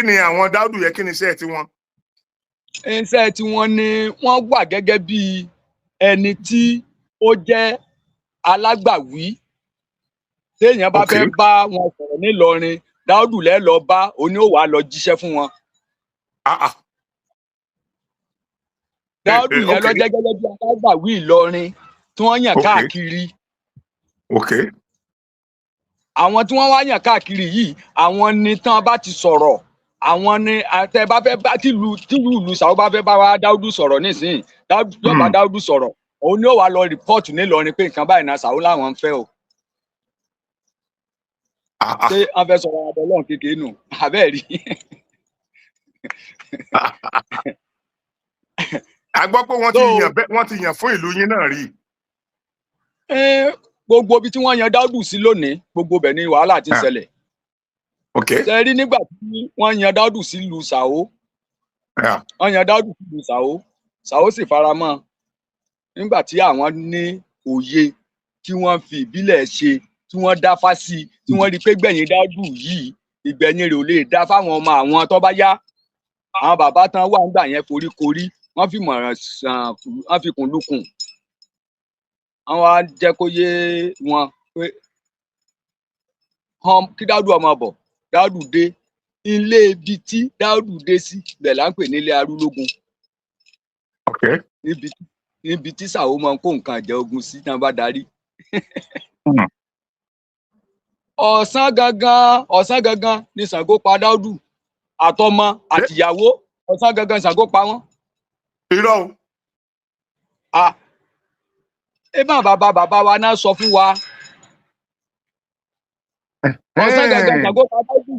Kí ni àwọn Dáúdù yẹ, kí ni iṣẹ́ tiwọn? Iṣẹ́ tí wọ́n ní, wọ́n wà gẹ́gẹ́ bí ẹni tí ó jẹ́ alágbàwí. Téèyàn bá fẹ́ bá wọn sọ̀rọ̀ nílọrin, Dáúdù lẹ́ lọ bá, òní ó wàá lọ jíṣẹ́ fún wọn. Ah, ah. Dáúdù yẹn ló jẹ́ gẹ́gẹ́ bí alágbàwí Ìlọrin tí wọ́n yàn káàkiri. Àwọn tí wọ́n wá yàn káàkiri yìí, àwọn ni tán bá ti sọ̀rọ̀, àwọn ni àtẹ bá fẹ́ bá tìlú ìlú Ṣàwó bá fẹ́ bá wa Dáúdù sọ̀rọ̀ nísìnyí, Dáúdù yóò bá Dáúdù sọ̀rọ̀, òun ni ó wàá lọ report nílọrin pé nǹkan báyìí náà Ṣàwó làwọn ń fẹ́ o. Ah, ah. Ṣé wọ́n fẹ́ sọ̀rọ̀ àbọ̀ ọlọ́run kékeré nù àbẹ́ẹ̀ rí? A gbọ́ pé wọ́n ti yàn bẹ́, wọ́n ti yàn fún ìlú yín náà rí. Gbogbo ibi tí wọ́n yan Dáúdù sí lónìí, gbogbo ibẹ̀ ni wàhálà ti ń ṣẹlẹ̀. Ṣe rí nígbà tí wọ́n yan Dáúdù sí ìlú Ṣàwó, wọ́n yan Dáúdù sí ìlú Ṣàwó, Ṣàwó sì faramọ́ nígbà tí àwọn ní òye tí wọ́n fi ìbílẹ̀ ṣe, tí wọ́n dáfá sí, tí wọ́n rí i pé gbẹ̀yìn Dáúdù yìí, ìgbẹ̀yìn rẹ̀ ò lè dá fáwọn ọmọ àwọn tó bá yá. Àwọn bàbá tán wà nígbà yẹn foríkorí, wọ́n fi mọ̀ràn sàn, wọ́n fi kùn lukùn, wọ́n wá jẹ́ kó yé wọn pé kí Dáúdù ọmọ bọ̀. Dáúdù dé ilé ibi tí Dáúdù dé sí bẹ̀ là ń pè nílé Arúlógún, níbi tí Ṣàwó máa ń kó nǹkan ìjà ogun sí tí wọ́n bá darí. Ọ̀sán gangan, ọ̀sán gangan ni Ṣàngó pa Dáúdù àtọmọ àtìyàwó. Ọ̀sán gangan Ṣàngó pa wọ́n. Irọ́ o. Ah, ẹ bá bàbá bàbá wa náà sọ fún wa, ọ̀sán gangan Ṣàngó pa Dáúdù.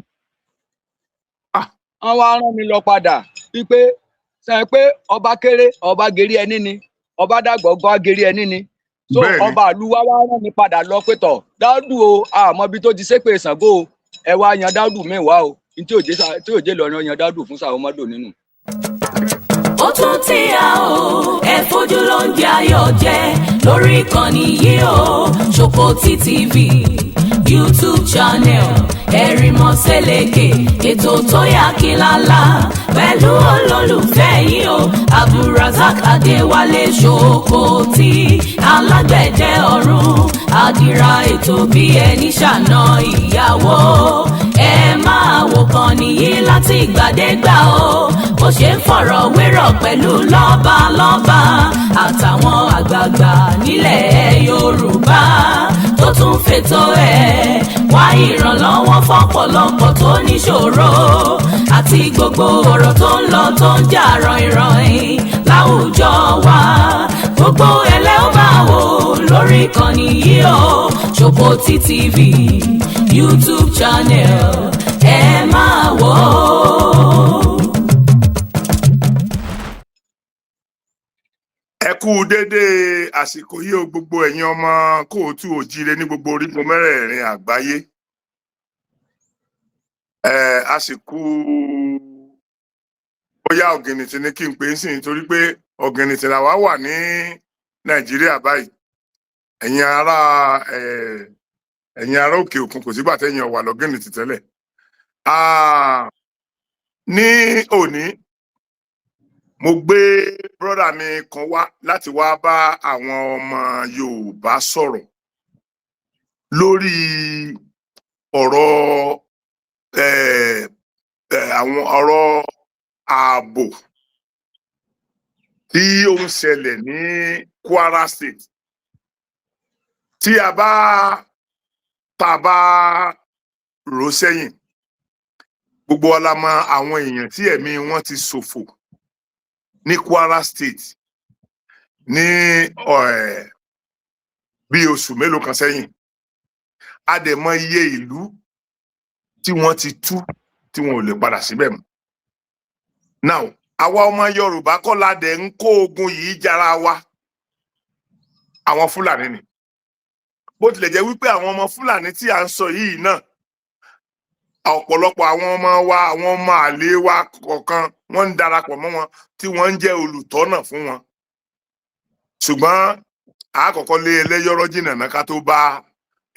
Wọ́n wá rán mi lọ padà wípé sọ pé ọba kéré, ọba gerí ẹni ni, ọba dàgbà, ọba gerí ẹni ni. So ọba àlùwá wá rán mi padà lọ pé tọ̀, Dáúdù o, àmọ́ ibi tó ti ṣépè Ṣàngó o, ẹ wá yan Dáúdù mẹ́wàá o. Ní tí òjé tí òjé lọ yan Dáúdù fún Ṣàwó mọ́dò nínú. Ó tún ti há o, ẹ fojú ló ń jẹ ayọ̀ jẹ lórí ìkànnì yìí o, Ṣòkòtì TV YouTube channel, Ẹ̀rìnmọ́sẹ̀lẹ̀kẹ̀, ètò tó yà kí lálá pẹ̀lú olólùfẹ́ yìí o, Abdulrasaq Adéwálé Ṣòkòtì, alágbẹ̀dẹ ọ̀run, àdìrà ètò bí ẹni ṣàna ìyàwó. Ẹ máa wò kàn nìyí láti ìgbàdégbà o, bó ṣe ń fọ̀rọ̀ wérọ̀ pẹ̀lú lọ́balọ́ba àtàwọn àgbààgbà nílẹ̀ Yorùbá, tó tún fètò ẹ̀ wá ìrànlọ́wọ́ fọ́pọ̀lọpọ̀ tó níṣòro, àti gbogbo ọ̀rọ̀ tó ń lọ, tó ń jà ròhìnròhìn láwùjọ wa. Gbogbo ẹlẹ́ ó máa wò lórí ìkànnì yìí o, Ṣòkòtì TV YouTube channel, ẹ máa wò ó. Ẹ kú déédéé àsìkò yìí o, gbogbo ẹ̀yin ọmọ káàárọ̀ oòjíire ní gbogbo orígun mẹ́rẹ̀ẹ̀rin àgbáyé. Ẹ àsìkò bóyá ọ̀gìnìtì ni kí n pè é sí, nítorí pé ọ̀gìnìtì làwa wà ní Nàìjíríà báyìí. Ẹ̀yin ará òkè òkun, kò sígbà tẹ́yin ọ̀wà lọ́gìnìtì tẹ́lẹ̀. Ní òní, mo gbé brother mi kan wá láti wá bá àwọn ọmọ Yorùbá sọ̀rọ̀ lórí ọ̀rọ̀ àwọn ọ̀rọ̀ ààbò tí ó ń ṣẹlẹ̀ ní Kwara State. Tí a bá tá a bá rò sẹ́yìn, gbogbo wa la mọ àwọn èèyàn tí ẹ̀mí wọn ti ṣòfò ní Kwara State ní bí oṣù mélòó kan sẹ́yìn. A dẹ̀ mọ iye ìlú tí wọ́n ti tú, tí wọn ò lè padà síbẹ̀ mọ́. Now, àwa ọmọ Yorùbá kọ́ la dẹ̀ ń kó ogun yìí jára wa, àwọn Fúlàní ni. Bó tilẹ̀ jẹ́ wípé àwọn ọmọ Fúlàní tí à ń sọ yìí náà, ọ̀pọ̀lọpọ̀ àwọn ọmọ wa, àwọn ọmọ àlè wa kọ̀ọ̀kan, wọ́n ń darapọ̀ mọ́ wọn, tí wọ́n ń jẹ́ olùtọ́nà fún wọn. Ṣùgbọ́n àkọ́kọ́ lé ẹlẹ́yọ́rọ́ jìnnà náà ká tó bá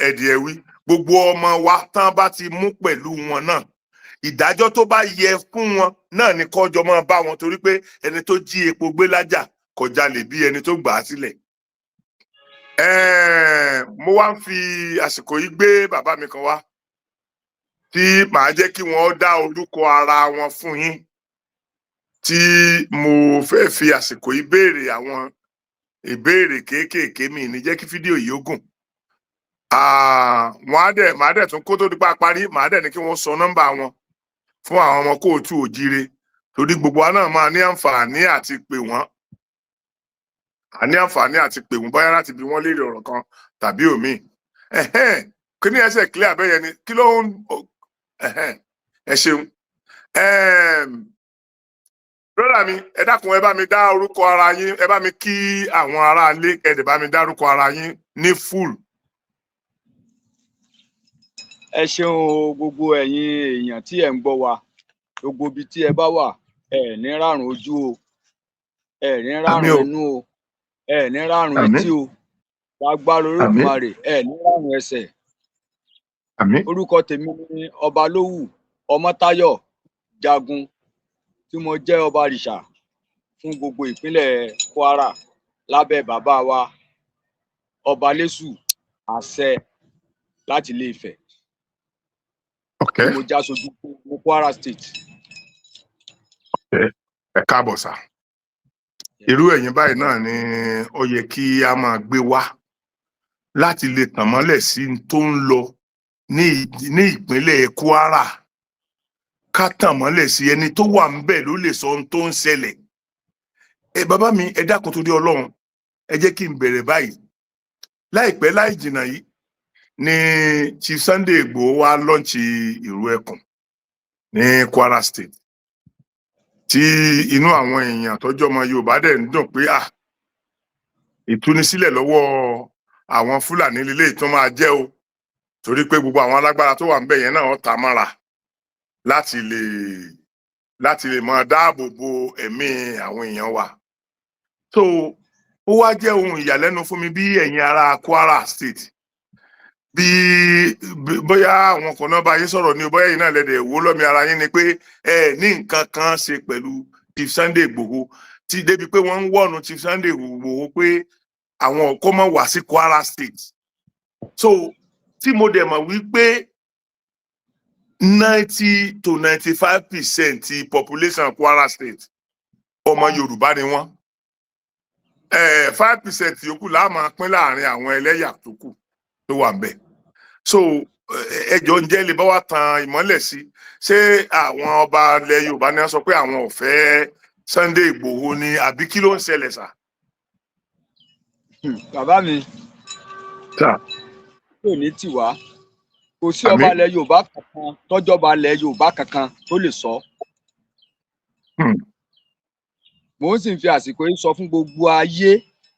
ẹ̀dìẹ̀ wí. Gbogbo ọmọ wa tán bá ti mú pẹ̀lú wọn náà. Ìdájọ́ tó bá yẹ fún wọn náà ni kọjọ máa bá wọn, torí pé ẹni tó jí epo gbé lájà kò jalè bí ẹni tó gbà á sílẹ̀. Mo wá ń fi àsìkò yìí gbé bàbá mi kan wá tí màá jẹ́ kí wọ́n dá orúkọ ara wọn fún yín, tí mo fẹ́ fi àsìkò yìí béèrè àwọn ìbéèrè kéékèèké. Mi ní jẹ́ kí fídíò yìí ó gùn. Wọ́n á dẹ̀, màá dẹ̀ tún kó tó dípa parí, màá dẹ̀ ní kí wọ́n sọ nọ́mbà wọn fún àwọn ọmọ kóòtù òjíire, torí gbogbo wa náà máa ní àǹfààní àti pè wọ́n, a ní àǹfààní àti pè wọ́n, bóyá láti bi wọ́n léèrè ọ̀rọ̀ kan tàbí òmíì. Ẹ̀hẹ́n, kí ni ẹsẹ̀ clear bẹ́yẹn ni kí ló ń ẹ̀hẹ́n, ẹ ṣeun. Brother mi, ẹ dákun, ẹ bá mi dá orúkọ ara yín, ẹ bá mi kí àwọn aráalé, ẹ dẹ̀ bá mi dárúkọ ara yín ní full. Ẹ ṣeun o, gbogbo ẹ̀yin èèyàn tí ẹ̀ ń gbọ́ wa, gbogbo ibi tí ẹ bá wà, ẹ ní rárùn ojú o, ẹ ní rárùn Àmín o. inú o, ẹ ní rárùn Àmín. etí o, lágbára Àmín. Olódùmarè, ẹ ní rárùn ẹsẹ̀. Àmín. Orúkọ tèmi ni Ọbalówù Ọmọtáyọ̀ Jagun, tí mo jẹ́ ọba rìṣà fún gbogbo ìpínlẹ̀ Kwara lábẹ́ bàbá wa Ọbalẹ́sù Àṣẹ láti Ilé Ifẹ̀, tí mo já sojú fún Kwara State. Ẹ káàbọ̀ sà. Irú ẹ̀yin báyìí náà ni ó yẹ kí a máa gbé wá láti lè tàn mọ́lẹ̀ sí n tó ń lọ ní ìpínlẹ̀ Kwara. Ká tàn mọ́lẹ̀ sí, ẹni tó wà ńbẹ̀ ló lè sọ ohun tó ń ṣẹlẹ̀. Ẹ bàbá mi, ẹ dákun, torí Ọlọ́run, ẹ jẹ́ kí n bẹ̀rẹ̀ báyìí. Láìpẹ́ láì jìnnà yìí ní Chief Sunday Igboho wá launch Ìrù Ẹkùn ní Kwara State, tí inú àwọn èèyàn tọ́jú ọmọ Yorùbá dẹ̀ ń dùn pé à ìtúnisílẹ̀ lọ́wọ́ àwọn Fúlàní lílé tó máa jẹ́ o, torí pé gbogbo àwọn alágbára tó wà ń bẹ̀ yẹn náà ta mọ́ra láti lè máa dáàbò bo ẹ̀mí àwọn èèyàn wa. So ó wá jẹ́ ohun ìyàlẹ́nu fún mi bí ẹ̀yin ará Kwara State, bí bóyá àwọn kan náà bá yín sọ̀rọ̀ ni o, bóyá ẹ̀yin náà lẹ́dẹ̀ wò lọ́mí ara yín ni pé ẹ ní nǹkan kan ṣe pẹ̀lú Chief Sunday Igboho, tí débi pé wọ́n ń wọ̀nù Chief Sunday Igboho pé àwọn kó má wá sí Kwara State. So tí mo dẹ̀ mọ̀ wípé 90 to 95% ti population Kwara State, ọmọ Yorùbá ni wọ́n, 5% yòókù la máa pín láàrin àwọn ẹlẹ́yà tó kù tó wà ńbẹ̀. So ẹ jọ̀ọ́, ǹjẹ́ lè bá wa tan ìmọ́lẹ̀ sí, ṣé àwọn ọba ilẹ̀ Yorùbá ni wọ́n sọ pé àwọn ò fẹ́ Sunday Igboho ni, àbí kí ló ń ṣẹlẹ̀ sà? Bàbá mi, Sà. kò ní tì wá. Kò sí Àmín. ọba ilẹ̀ Yorùbá kankan tọ́jọ́ba ilẹ̀ Yorùbá kankan tó lè sọ. Mò ń sì ń fi àsìkò yìí sọ fún gbogbo ayé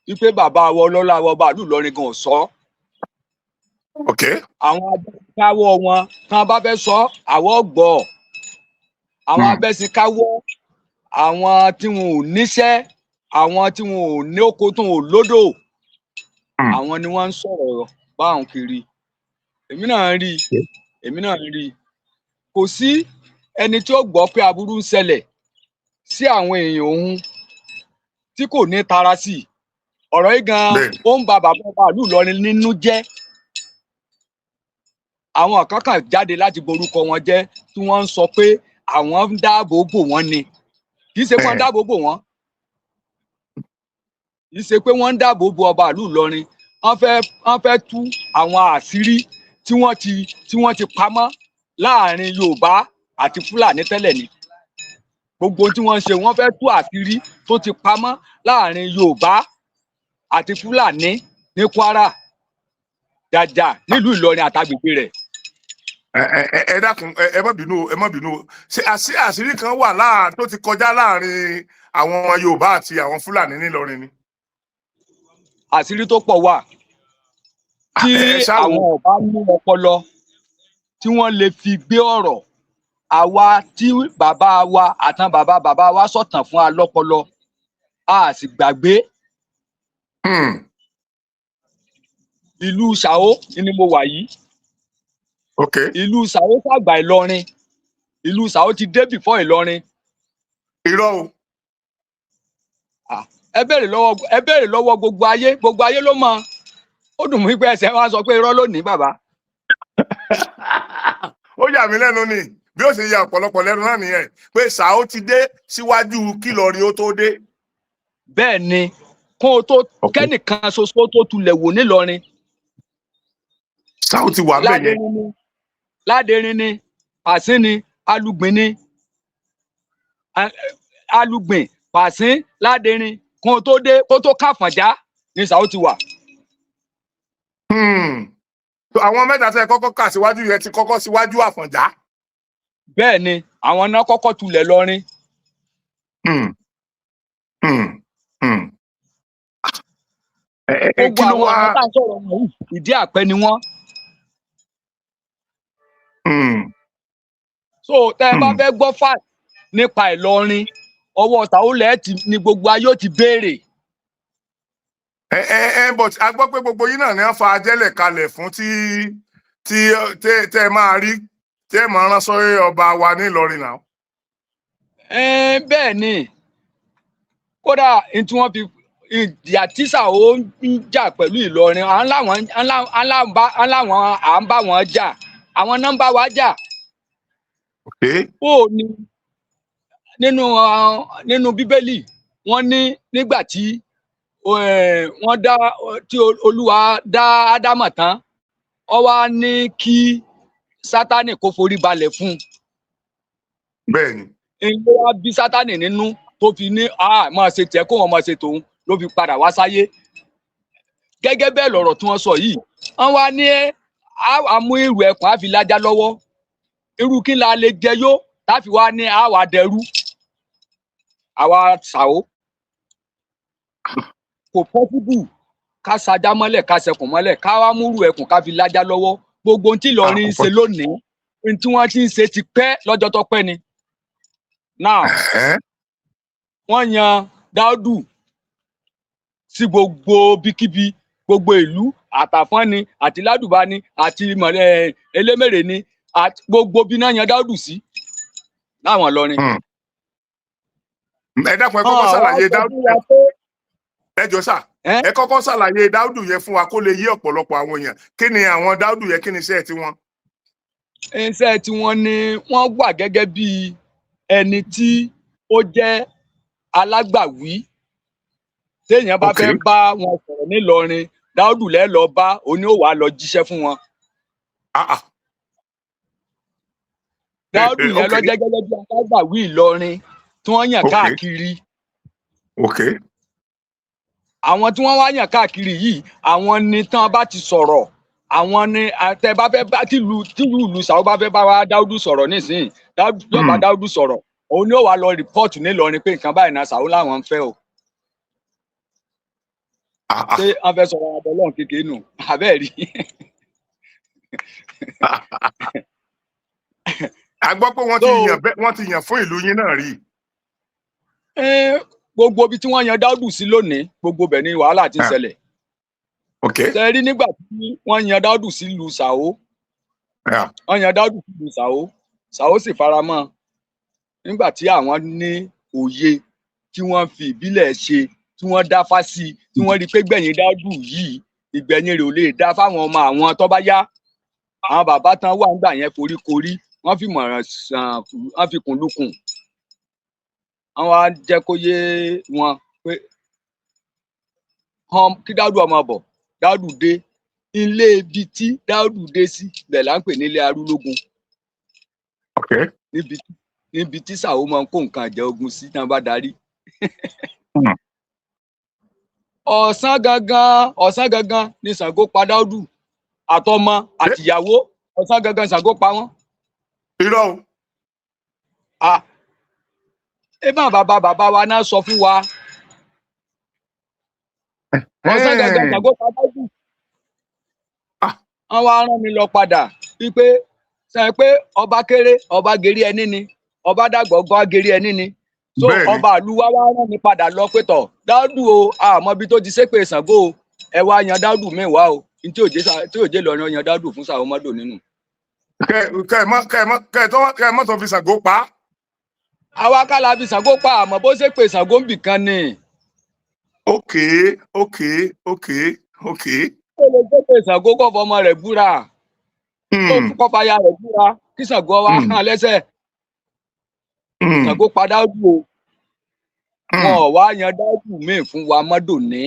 wípé bàbá wa ọlọ́lá wa ọba ìlú Ìlọrin gan ò sọ. Àwọn abẹ́sìnkáwọ́ wọn, tí wọ́n bá fẹ́ sọ, àwọ̀ gbọ́. Àwọn abẹ́sìnkáwọ́, àwọn tí wọn ò níṣẹ́, àwọn tí wọn ò ní oko, tó wọn ò lódò, àwọn ni wọ́n ń sọ̀rọ̀ báwọn kiri. Èmi náà ń rí i, èmi náà ń rí i. Kò sí ẹni tí ó gbọ́ pé aburú ń ṣẹlẹ̀ sí àwọn èèyàn òun tí kò ní tara sí i. Ọ̀rọ̀ yìí gan, ó ń ba bàbá ọba ìlú Ìlọrin nínú jẹ́. Àwọn kan kàn jáde láti borúkọ wọn jẹ́, tí wọ́n ń sọ pé àwọn ń dáàbò bò wọ́n ni. Kì í ṣe pé wọ́n ń dáàbò bò wọ́n, kì í ṣe pé wọ́n ń dáàbò bo ọba ìlú Ìlọrin. Wọ́n fẹ́ tú àwọn àṣírí tí wọ́n ti pamọ́ láàrin Yorùbá àti Fúlàní tẹ́lẹ̀ ni. Gbogbo tí wọ́n ń ṣe, wọ́n fẹ́ tú àṣírí tó ti pamọ́ láàrin Yorùbá àti Fúlàní ní Kwara jàjà, nílùú Ìlọrin àtàgbègbè rẹ̀. Ẹ dákun, ẹ má bínú o, ẹ má bínú o. Ṣé àṣírí kan wà láàrin tó ti kọjá láàrin àwọn ọmọ Yorùbá àti àwọn Fúlàní nílọrin ni? Àṣírí tó pọ̀ wà tí Ẹ ṣáà wò. àwọn ọba ní ọpọlọ tí wọ́n lè fi gbé ọ̀rọ̀ àwa tí bàbá wa àtàn bàbá bàbá wa sọ̀tàn fún wa lọ́pọlọ, a sì gbàgbé. Ìlú Ṣàó ni mo wà yìí. Ìlú Ṣàó sàgbà Ìlọrin. Ìlú Sàó ti dé before Ìlọrin. Irọ́ o. Ẹ béèrè lọ́wọ́ gbogbo ayé, gbogbo ayé ló mọ̀. Ó dùn mí pé ẹsẹ̀ wa sọ pé irọ́ lónìí, bàbá. Ó yà mí lẹ́nu ni, bí ó ṣe ya ọ̀pọ̀lọpọ̀ lẹ́nu náà nìyẹn, pé Sàó ti dé síwájú kí Ìlọrin ó tó dé. Bẹ́ẹ̀ ni, kó o tó kẹ́nìkan ṣoṣo tó tulẹ̀ wò nílọrin. Sàó ti wà ńbẹ̀ yẹn. Ládẹrin ni, Ládẹrin ni, Pàṣín ni, Alùgbìn ni, Alùgbìn, Pàṣín, Ládẹrin, kó o tó dé, kó tó káfọ̀njá ní Sàó ti wà. So àwọn mẹ́ta tẹ́ ẹ kọ́kọ́ kà síwájú yẹn ti kọ́kọ́ síwájú Àfọ̀njá. Bẹ́ẹ̀ ni, àwọn náà kọ́kọ́ tulẹ̀ lọrin. Ẹ ẹ ẹ Gbogbo kí ló àwọn wá. ọ̀nà tá à ń sọ̀rọ̀ wọn yìí, ìdí àpẹ ni wọ́n. So tẹ́ ẹ bá fẹ́ gbọ́ fact nípa Ìlọrin, ọwọ́ Sàó ti ní gbogbo ayé ó ti béèrè. Ẹ but a gbọ́ pé gbogbo yín náà ni wọ́n fa ajẹ́lẹ̀ kalẹ̀ fún tí tẹ́ ẹ máa rí, tẹ́ ẹ máa rán sọ́rí ọba wa nílọrin náà. Bẹ́ẹ̀ ni, kódà n tí wọ́n fi ìjà tí Sàó ń jà pẹ̀lú Ìlọrin, à ń láwọn à ń bá wọn jà, àwọn náà ń bá wa jà. Ó ní nínú Bíbélì, wọ́n ní nígbà tí wọ́n dá tí Olúwa dá Ádámọ̀ tán, ó wá ní kí Sátánì kó forí balẹ̀ fún un. Bẹ́ẹ̀ ni. Ń ló wá bí Sátánì nínú tó fi ní máa ṣe tiẹ̀, kó wọn máa ṣe tòun, ló fi padà wá sáyé. Gẹ́gẹ́ bẹ́ẹ̀ lọ̀rọ̀ tí wọ́n sọ yìí, wọ́n wá ní á mú ìrù ẹkùn, á fi lájá lọ́wọ́. Irú kí la lè jẹ yó táfi wá ní á wà dẹrú àwa Sàó? Kò possible ká sajá mọ́lẹ̀, ká sẹkùn mọ́lẹ̀, ká wá múrù ẹkùn, ká fi lájá lọ́wọ́. Gbogbo ohun tí Ìlọrin ń Ah, kò ṣe lónìí, ohun tí wọ́n ti ń ṣe ti pẹ́ lọ́jọ́ tó pẹ́ ni. Now, wọ́n yan Dáúdù sí gbogbo bíkíbi, gbogbo ìlú, àtàfọ́n ni, àti Ládùbá ni, àti mọ̀lẹ́ Elémèrè ni, àti gbogbo bí náà yan Dáúdù sí láwọn Ìlọrin. Ẹ dákun, ẹ kọ́kọ́ Wọn ṣàlàyé wá sọ Dáúdù fún wa pé ẹ jọ sà. Ẹ́? Ẹ kọ́kọ́ ṣàlàyé Dáúdù yẹn fún wa, kó lè yé ọ̀pọ̀lọpọ̀ àwọn èèyàn. Kí ni àwọn Dáúdù yẹn? Kí ni iṣẹ́ tiwọn? Iṣẹ́ tí wọ́n ní, wọ́n wà gẹ́gẹ́ bí ẹni tí ó jẹ́ alágbàwí. Téèyàn bá fẹ́ bá wọn sọ̀rọ̀ nílọrin, Dáúdù lẹ́ lọ bá, òní ò wá lọ jíṣẹ́ fún wọn. Ah, ah. Dáúdù yẹn ló jẹ́ gẹ́gẹ́ bí alágbàwí Ìlọrin tí wọ́n yàn káàkiri. Àwọn tí wọ́n wá yàn káàkiri yìí, àwọn ni tán bá ti sọ̀rọ̀, àwọn ni tẹ bá fẹ́ bá tìlú ìlú Sàó bá fẹ́ bá wa Dáúdù sọ̀rọ̀ nísìnyí, Dáúdù yóò bá Dáúdù sọ̀rọ̀, òun ni ó wá lọ report nílọrin pé nǹkan báyìí náà Sàó làwọn ń fẹ́ o. Ah, ah. Ṣé wọ́n fẹ́ sọ̀rọ̀ àbọ̀ lọ́hùn kékeré nù àbẹ́ẹ̀ rí? A gbọ́ pé wọ́n ti yàn bẹ́, wọ́n ti yàn fún ìlú yín náà rí. Gbogbo ibi tí wọ́n yan Dáúdù sí lónìí, gbogbo bẹ̀ ni wàhálà ti ń ṣẹlẹ̀. Ṣe rí nígbà tí wọ́n yan Dáúdù sí ìlú Sàó, wọ́n yan Dáúdù sí ìlú Sàó, Sàó sì faramọ́. Nígbà tí àwọn ní òye tí wọ́n fi ìbílẹ̀ ṣe, tí wọ́n dáfá sí i, tí wọ́n rí i pé gbẹ̀yìn Dáúdù yìí, ìgbẹ̀yìn rẹ̀ ò lè dá fáwọn ọmọ àwọn tó bá yá. Àwọn bàbá tán wà nígbà yẹn foríkorí, wọ́n fi mọ̀ràn sàn, wọ́n fi kùn lukùn, wọ́n wá jẹ́ kó yé wọn pé kí Dáúdù ọmọ bọ̀. Dáúdù dé ilé ibi tí Dáúdù dé sí bẹ̀ là ń pè nílé Arúlógún, níbi tí Sàó máa ń kó nǹkan ìjà ogun sí tí wọ́n bá darí. Ọ̀sán gangan, ọ̀sán gangan ni Ṣàngó pa Dáúdù àtọmọ àtìyàwó. Ọ̀sán gangan Ṣàngó pa wọ́n. Irọ́ o. Ah, ẹ bá bàbá bàbá wa náà sọ fún wa, ọ̀sán gangan Ṣàngó pa Dáúdù. Wọ́n wá rán mi lọ padà wípé sọ pé ọba kéré, ọba gerí ẹni ni, ọba dàgbà, ọba gerí ẹni ni. So ọba àlùwá wá rán mi padà lọ pé tọ̀ Dáúdù o, àmọ́ ibi tó ti ṣépè Ṣàngó o, ẹ wá yan Dáúdù míì wá o. Ní tí òjé lọ yan Dáúdù fún Sàó mọ́dò nínú. Kẹ kẹ ẹ mọ kẹ ẹ mọ kẹ ẹ tó kẹ ẹ mọ tó fi Ṣàngó pa á. Àwa ká la fi Ṣàngó pa, àmọ́ bó ṣe pé Ṣàngó ń bì kan ni. Ok. Ó lè gbé pé Ṣàngó kọ́ fọmọ rẹ̀ búra, kó fàyà rẹ̀ búra, kí Ṣàngó wá hàn lẹ́sẹ̀. Ṣàngó pa Dáúdù o. Wọn ò wá yan Dáúdù míì fún wa mọ́dòní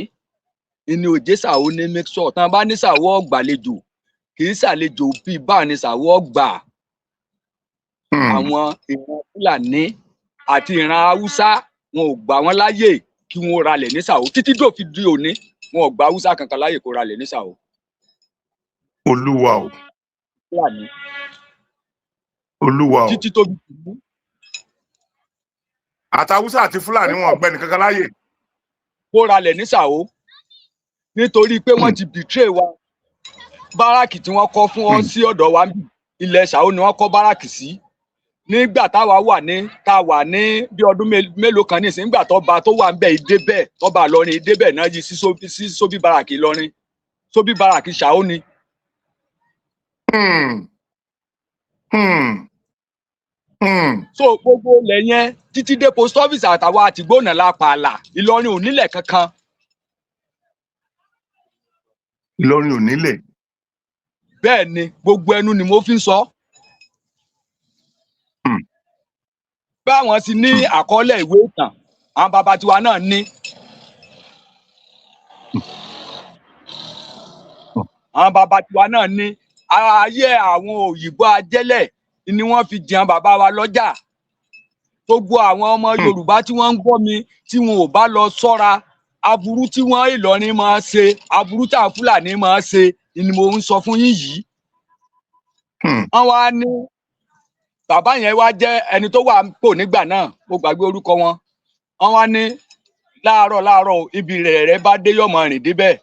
ìní òjé Ṣàwó ní make sure tán bá ní Ṣàwó ọ̀gbàlejò, kì í ṣàlejò bíi báà ní Ṣàwó ọ̀gbà. Àwọn ìran Fúlàní àti ìran Haúsá, wọn ò gbà wọn láyè kí wọn ralẹ̀ ní Ṣàwó títí dò fi di òní. Wọn ò gba Haúsá kankan láyè kó ralẹ̀ ní Ṣàwó. Olúwa o. Fúlàní. Olúwa o. Títí tó fi kú. Àtàwùsá àti Fúlàní, wọn ò gbẹ́ni kankan láàyè kó ralẹ̀ ní Ṣàwó nítorí pé wọ́n ti betray wa. Báràkì tí wọ́n kọ́ fún ọ sí ọ̀dọ̀ wa níbí, ilẹ̀ Ṣàwó ni wọ́n kọ́ báràkì sí nígbà táwa wà ní tá a wà ní bí ọdún mélòó kan nísìnyí. Nígbà tọ́ba tó wà ń bẹ̀ ìdé bẹ́ẹ̀, tọ́ba Ìlọrin ìdé bẹ́ẹ̀ náà yí sí Sóbí báràkì Ìlọrin. Sóbí báràkì Ṣàwó ni. So gbogbo ilẹ̀ yẹn títí dé post office àtàwọn àtìgbónà la pààlà. Ìlọrin ò nílẹ̀ kankan. Ìlọrin ò nílẹ̀. Bẹ́ẹ̀ ni, gbogbo ẹnu ni mo fi ń sọ. Báwọn ti ní àkọọ́lẹ̀ ìwé ìtàn, àwọn bàbá tiwa náà ní. Àwọn bàbá tiwa náà ní ayé àwọn òyìnbó ajẹ́lẹ̀ ni wọ́n fi jẹun bàbá wa lọ́jà. Gbogbo àwọn ọmọ Yorùbá tí wọ́n ń gbọ́ mi, tí wọn ò bá lọ sọ́ra, aburú tí wọ́n Ìlọrin máa ṣe, aburú tí àwọn Fúlàní máa ṣe ni mo ń sọ fún yín yìí. Wọ́n wá ní bàbá yẹn wá jẹ́ ẹni tó wà pò nígbà náà, mo gbàgbé orúkọ wọn. Wọ́n wá ní láàárọ̀ láàárọ̀, ibi rẹ̀ rẹ̀ bá dé, yọ̀mọ̀ rìn débẹ̀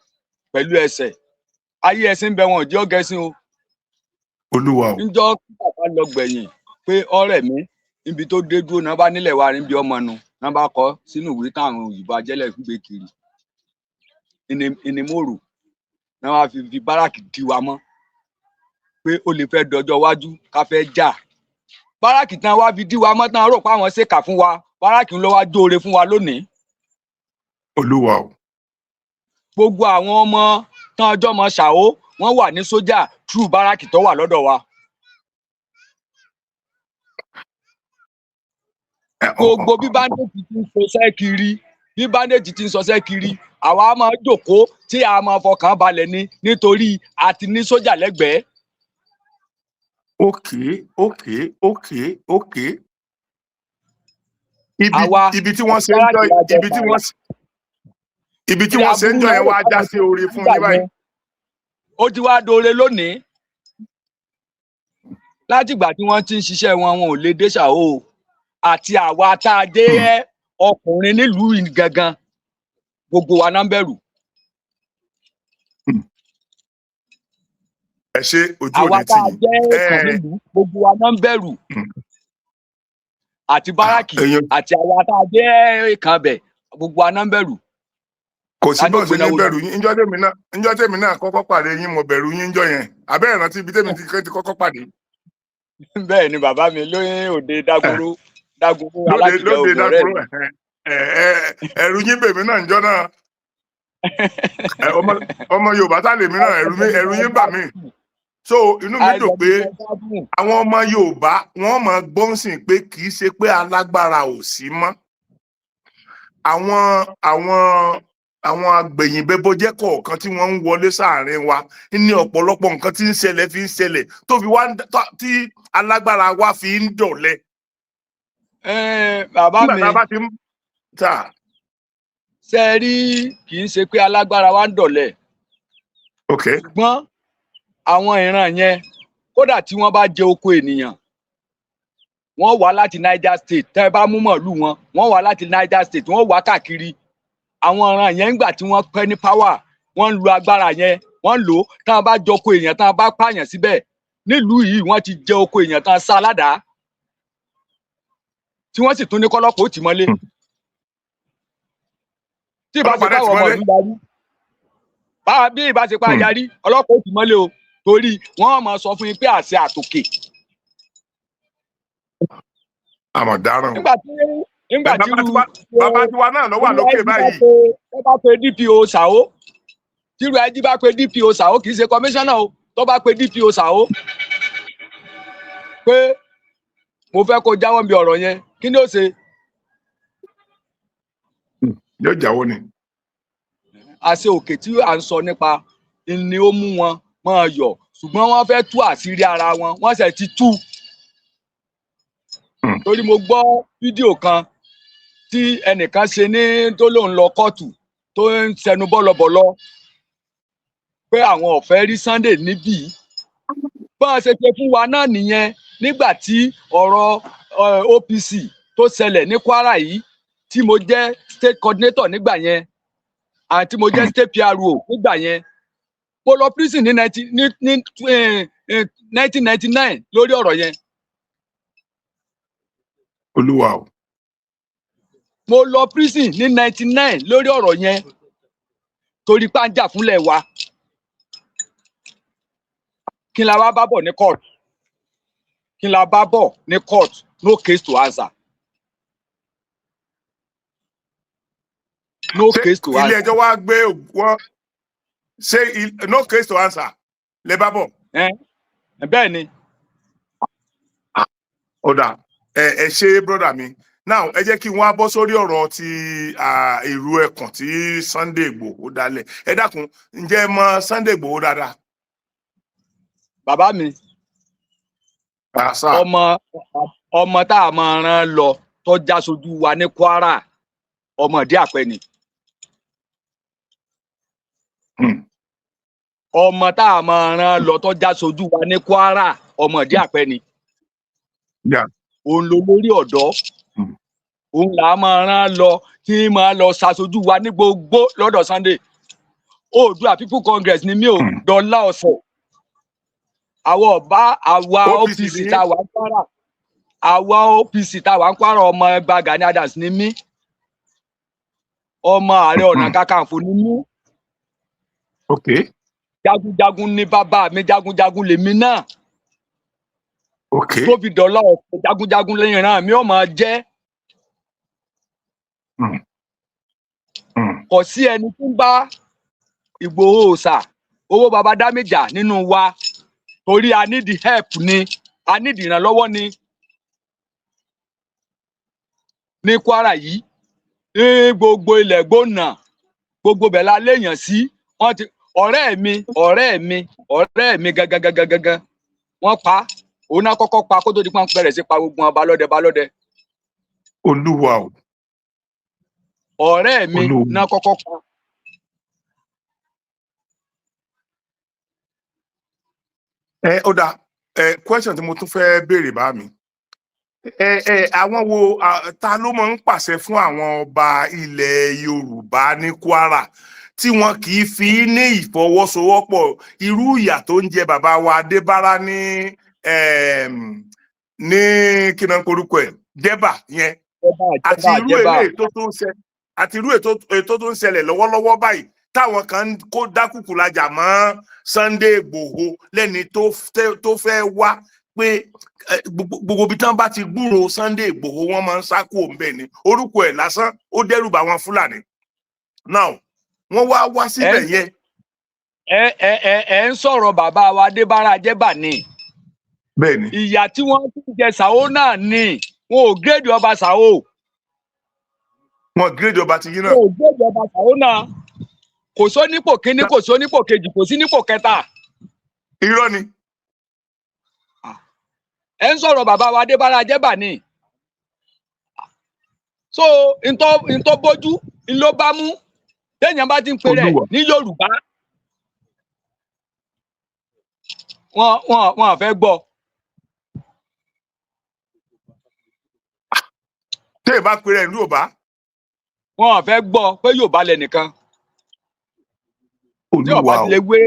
pẹ̀lú ẹsẹ̀. Ayé ẹṣin ń bẹ, wọn ò jẹ́ ọ̀gẹ́sìn o. Olúwa o. Níjọ́ tí bàbá lọ gbẹ̀yìn pé ọ̀rẹ́ mi níbi tó dé dúró náà, bá nílẹ̀ wa níbi ọmọ nu náà bá kọ sínú ìwé táwọn òyìnbó ajẹ́lẹ̀ ń gbé kiri ìnímòrò náà, wá fi báràkì dí wa mọ́ pé ó lè fẹ́ dọjọ́ iwájú ká fẹ́ jà. Báràkì tán wá fi dí wa mọ́ tán, rò pé àwọn ṣèkà fún wa, báràkì ń lọ wá jóore fún wa lónìí. Olúwa o. Gbogbo àwọn ọmọ tán ọjọ́ mọ Ṣàó, wọ́n wà ní sójà true báràkì tó wà lọ́dọ̀ wa. Gbogbo bí bandage ti ń sọsẹ́ kiri, bí bandage ti ń sọsẹ́ kiri, àwa máa jókòó tí a máa fọkàn balẹ̀ ni, nítorí a ti ní sójà lẹ́gbẹ̀ẹ́. Ok. Ibi Àwa ibi tí wọ́n ṣe ń jọ ibi tí wọ́n ṣe ń jọ yẹn wá já sí oore fún yín báyìí. Ó ti wá dóore lónìí. Látìgbà tí wọ́n ti ń ṣiṣẹ́ wọn, wọn ò lè dé Ṣàó o. Àti àwa tá a jẹ́ ọkùnrin nílùú yìí gangan, gbogbo wa náà ń bẹ̀rù. Ẹ ṣe, ojú Àwa òní tá tì a yín. jẹ́ ẹ̀kan nílùú, gbogbo wa náà ń bẹ̀rù, àti báràkì àti àwa tá a jẹ́ ẹ̀kan bẹ̀, gbogbo wa náà ń bẹ̀rù. Kò sí Ta ni bọ́ọ̀ sí ní ògbéná wo bẹ̀rù yín. Ńjọ́ tèmi náà kọ́kọ́ pàdé yín, mo bẹ̀rù yín ńjọ́ yẹn. Àbẹ́ ìrántí ibi tèmi ti kọ́kọ́ pàdé? Bẹ́ẹ̀ ni bàbá mi, lóyún òde Dágúró, Dágúró lóde alákìjẹ lóde ògùn ọ̀rẹ́ Dákúrò mi. ẹ ẹ ẹ̀rù yín bèmí náà ńjọ́ náà. Ọmọ Yorùbá tá lèmi náà, ẹ̀rù yín bà mí. So inú mi dùn pé àwọn ọmọ Yorùbá, wọ́n máa gbọ́nsìn pé kì í ṣe pé alágbára ò sí mọ́. Àwọn agbẹ̀yìnbẹ́bọjẹ́ kọ̀ọ̀kan tí wọ́n ń wọlé sáàrin wa ní ọ̀pọ̀lọpọ̀ nǹkan tí ń ṣẹlẹ̀ fi ń ṣẹlẹ̀ tó fi wá tí alágbára wa fi ń dọ̀lẹ. Bàbá Nígbà mi, tá a bá ti ń tà ṣe é rí, kì í ṣe pé alágbára wa ń dọ̀lẹ, ṣùgbọ́n àwọn ìran yẹn, kódà tí wọ́n bá jẹ oko ènìyàn, wọ́n wá láti Niger State. Tẹ́ ẹ bá mú màálù wọn, wọ́n wá láti Niger State, wọ́n wá káàkiri. Àwọn ìran yẹn, ńgbà tí wọ́n pẹ́ ní power, wọ́n ń lo agbára yẹn, wọ́n ń lò ó. Tá a bá jẹ oko èèyàn, tá a bá pààyàn síbẹ̀ nílùú yìí, wọ́n ti jẹ oko èèyàn tán sá ládàá, tí wọ́n sì tún ní kọ́lọ́pàá ó tì mọ́lé. Tí ìbá ṣe Ọlọ́pàá dẹ̀ tì báwọn ọmọ mọ́lé. ìlú yarí bá bí ìbá ṣe pa yarí, ọlọ́pàá ó tì mọ́lé o, torí wọ́n máa sọ fún yín pé àṣẹ àtòkè. Àmọ̀ dáràn. Nígbà tí Bàbá tiwa náà ló wà lókè báyìí. Tó bá pe DPO Sàó, tírú ẹjí bá pe DPO Sàó, kì í ṣe kọmíṣánná o, tó bá pe DPO Sàó pé mo fẹ́ kó jáwọ́ níbi ọ̀rọ̀ yẹn, kí ni ó ṣe? Yóò jáwọ́ ni. Àṣẹ òkè tí à ń sọ nípa ni ó mú wọn máa yọ̀, ṣùgbọ́n wọ́n fẹ́ tú àṣírí ara wọn, wọ́n sì ti tú. Torí mo gbọ́ fídíò kan tí ẹnìkan ṣe ní tó lóun lọ kóòtù, tó ń sẹnu bọ́lọbọ̀lọ pé àwọn ò fẹ́ rí Sunday níbí. Bá a ṣe ṣe fún wa náà nìyẹn nígbà tí ọ̀rọ̀ OPC tó ṣẹlẹ̀ ní Kwara yìí, tí mo jẹ́ state coordinator nígbà yẹn àti mo jẹ́ state PRO nígbà yẹn. Mo lọ prison ní 1999 lórí ọ̀rọ̀ yẹn. Olúwa o. Mo lọ prison ní 99 lórí ọ̀rọ̀ yẹn, torí pé à ń jà fúnlẹ̀ wa. Kí la wá bá bọ̀ ní court? Kí la bá bọ̀ ní court? No case to answer, no Ṣé case to ilé answer. ẹjọ́ wá gbé wọ́n ṣé no case to answer lè bá bọ̀? Bẹ́ẹ̀ ni. Ó dà, ẹ ṣe, brother mi. Now, ẹ jẹ́ kí n wá bọ́ sórí ọ̀rọ̀ ti ìrù ẹkùn tí Sunday Igboho dálẹ̀. Ẹ dákun, ǹjẹ́ ẹ mọ Sunday Igboho dáadáa? Bàbá mi, Ah, sir. ọmọ tá a máa rán lọ tó já sojú wa ní Kwara, ọmọ ìdí àpẹ ni. Ọmọ tá a máa rán lọ tó já sojú wa ní Kwara, ọmọ ìdí àpẹ ni. Òun ló lórí ọ̀dọ́. Òun là á máa rán lọ tí máa lọ ṣàṣojú wa ní gbogbo lọ́dọ̀ Sunday. Oòduà People Congress ni mí o. Dọ́là ọ̀sẹ̀ àwọn ọba àwa OPC OPC ni tá a wà ń Kwara, àwa OPC tá a wà ń Kwara, ọmọ ẹgbà Gani Adams ni mí, ọmọ Ààrẹ Ọ̀nà Kakanfò ni mí. Jagunjagun ní bàbá mi, jagunjagun lèmi náà. Tó fi dọ́là ọ̀sẹ̀, jagunjagun lẹ́yìn ìran mi ò máa jẹ́. Kò sí ẹni tí ń bá Ìgbòho òòṣà owó baba dámẹ́jà nínú wa, torí a need help ni, a need ìrànlọ́wọ́ ni ní Kwara yìí, ní gbogbo ilẹ̀ gbóná, gbogbo bẹ̀ la léèyàn sí. Wọ́n ti ọ̀rẹ́ mi gangan gangan gangan, wọ́n pa á. Òun náà kọ́kọ́ pa kó tó di pọ́n bẹ̀rẹ̀ sí pa gbogbo wọn balọ́dẹ balọ́dẹ. Olúwa o. Ọ̀rẹ́ mi Olúwa. náà kọ́kọ́ pa. Ẹ ó dà, ẹ question tí mo tún fẹ́ béèrè bá mi, ẹ àwọn wo, ta ló máa ń pàṣẹ fún àwọn ọba ilẹ̀ Yorùbá ní Kwara tí wọn kì í fi ní ìfọwọ́sowọ́pọ̀? Irú ìyà tó ń jẹ bàbá wa Adébárà ní kí náà ń korúkọ ẹ̀, Jẹ́bà yẹn, Jẹ́bà, àti Jẹ́bà, irú Jẹ́bà. eléyìí tó tún ṣe, àti irú ètò tó ń ṣẹlẹ̀ lọ́wọ́lọ́wọ́ báyìí, táwọn kan ń kó dákùkù lajà mọ́ Sunday Igboho lẹ́ni tó fẹ́ wá pé gbogbo ibi tí wọ́n bá ti gbúròó Sunday Igboho, wọ́n máa ń sá kúrò ńbẹ̀ ni. Orúkọ ẹ̀ lásán ó dẹ́rù bà wọn Fúlàní. Now, wọ́n wá wá síbẹ̀ yẹn. Ẹ ń sọ̀rọ̀ bàbá wa Adébárà Jẹ́bà ni. Bẹ́ẹ̀ ni. Ìyà tí wọ́n tún jẹ Sàó náà ni, wọn ò gírèdì ọba Sàó. Wọn gírèdì ọba ti yín náà. Wọn ò gírèdì ọba Sàó náà. Kò só nípò kíní, kò só nípò kejì, kò sí nípò kẹta. Irọ́ ni. Ẹ ń sọ̀rọ̀ bàbá wa Adébárà Jẹ́bà ni. So ntọ́ bójú ńlọ bá mú téèyàn bá ti ń pè rẹ̀ Olúwa. ní Yorùbá, wọn fẹ́ gbọ́. Téè bá pèrè ìlú Yorùbá. Wọn fẹ́ gbọ́ pé Yorùbá lẹnìkan tí Olúwa ọba o. ti lè wé,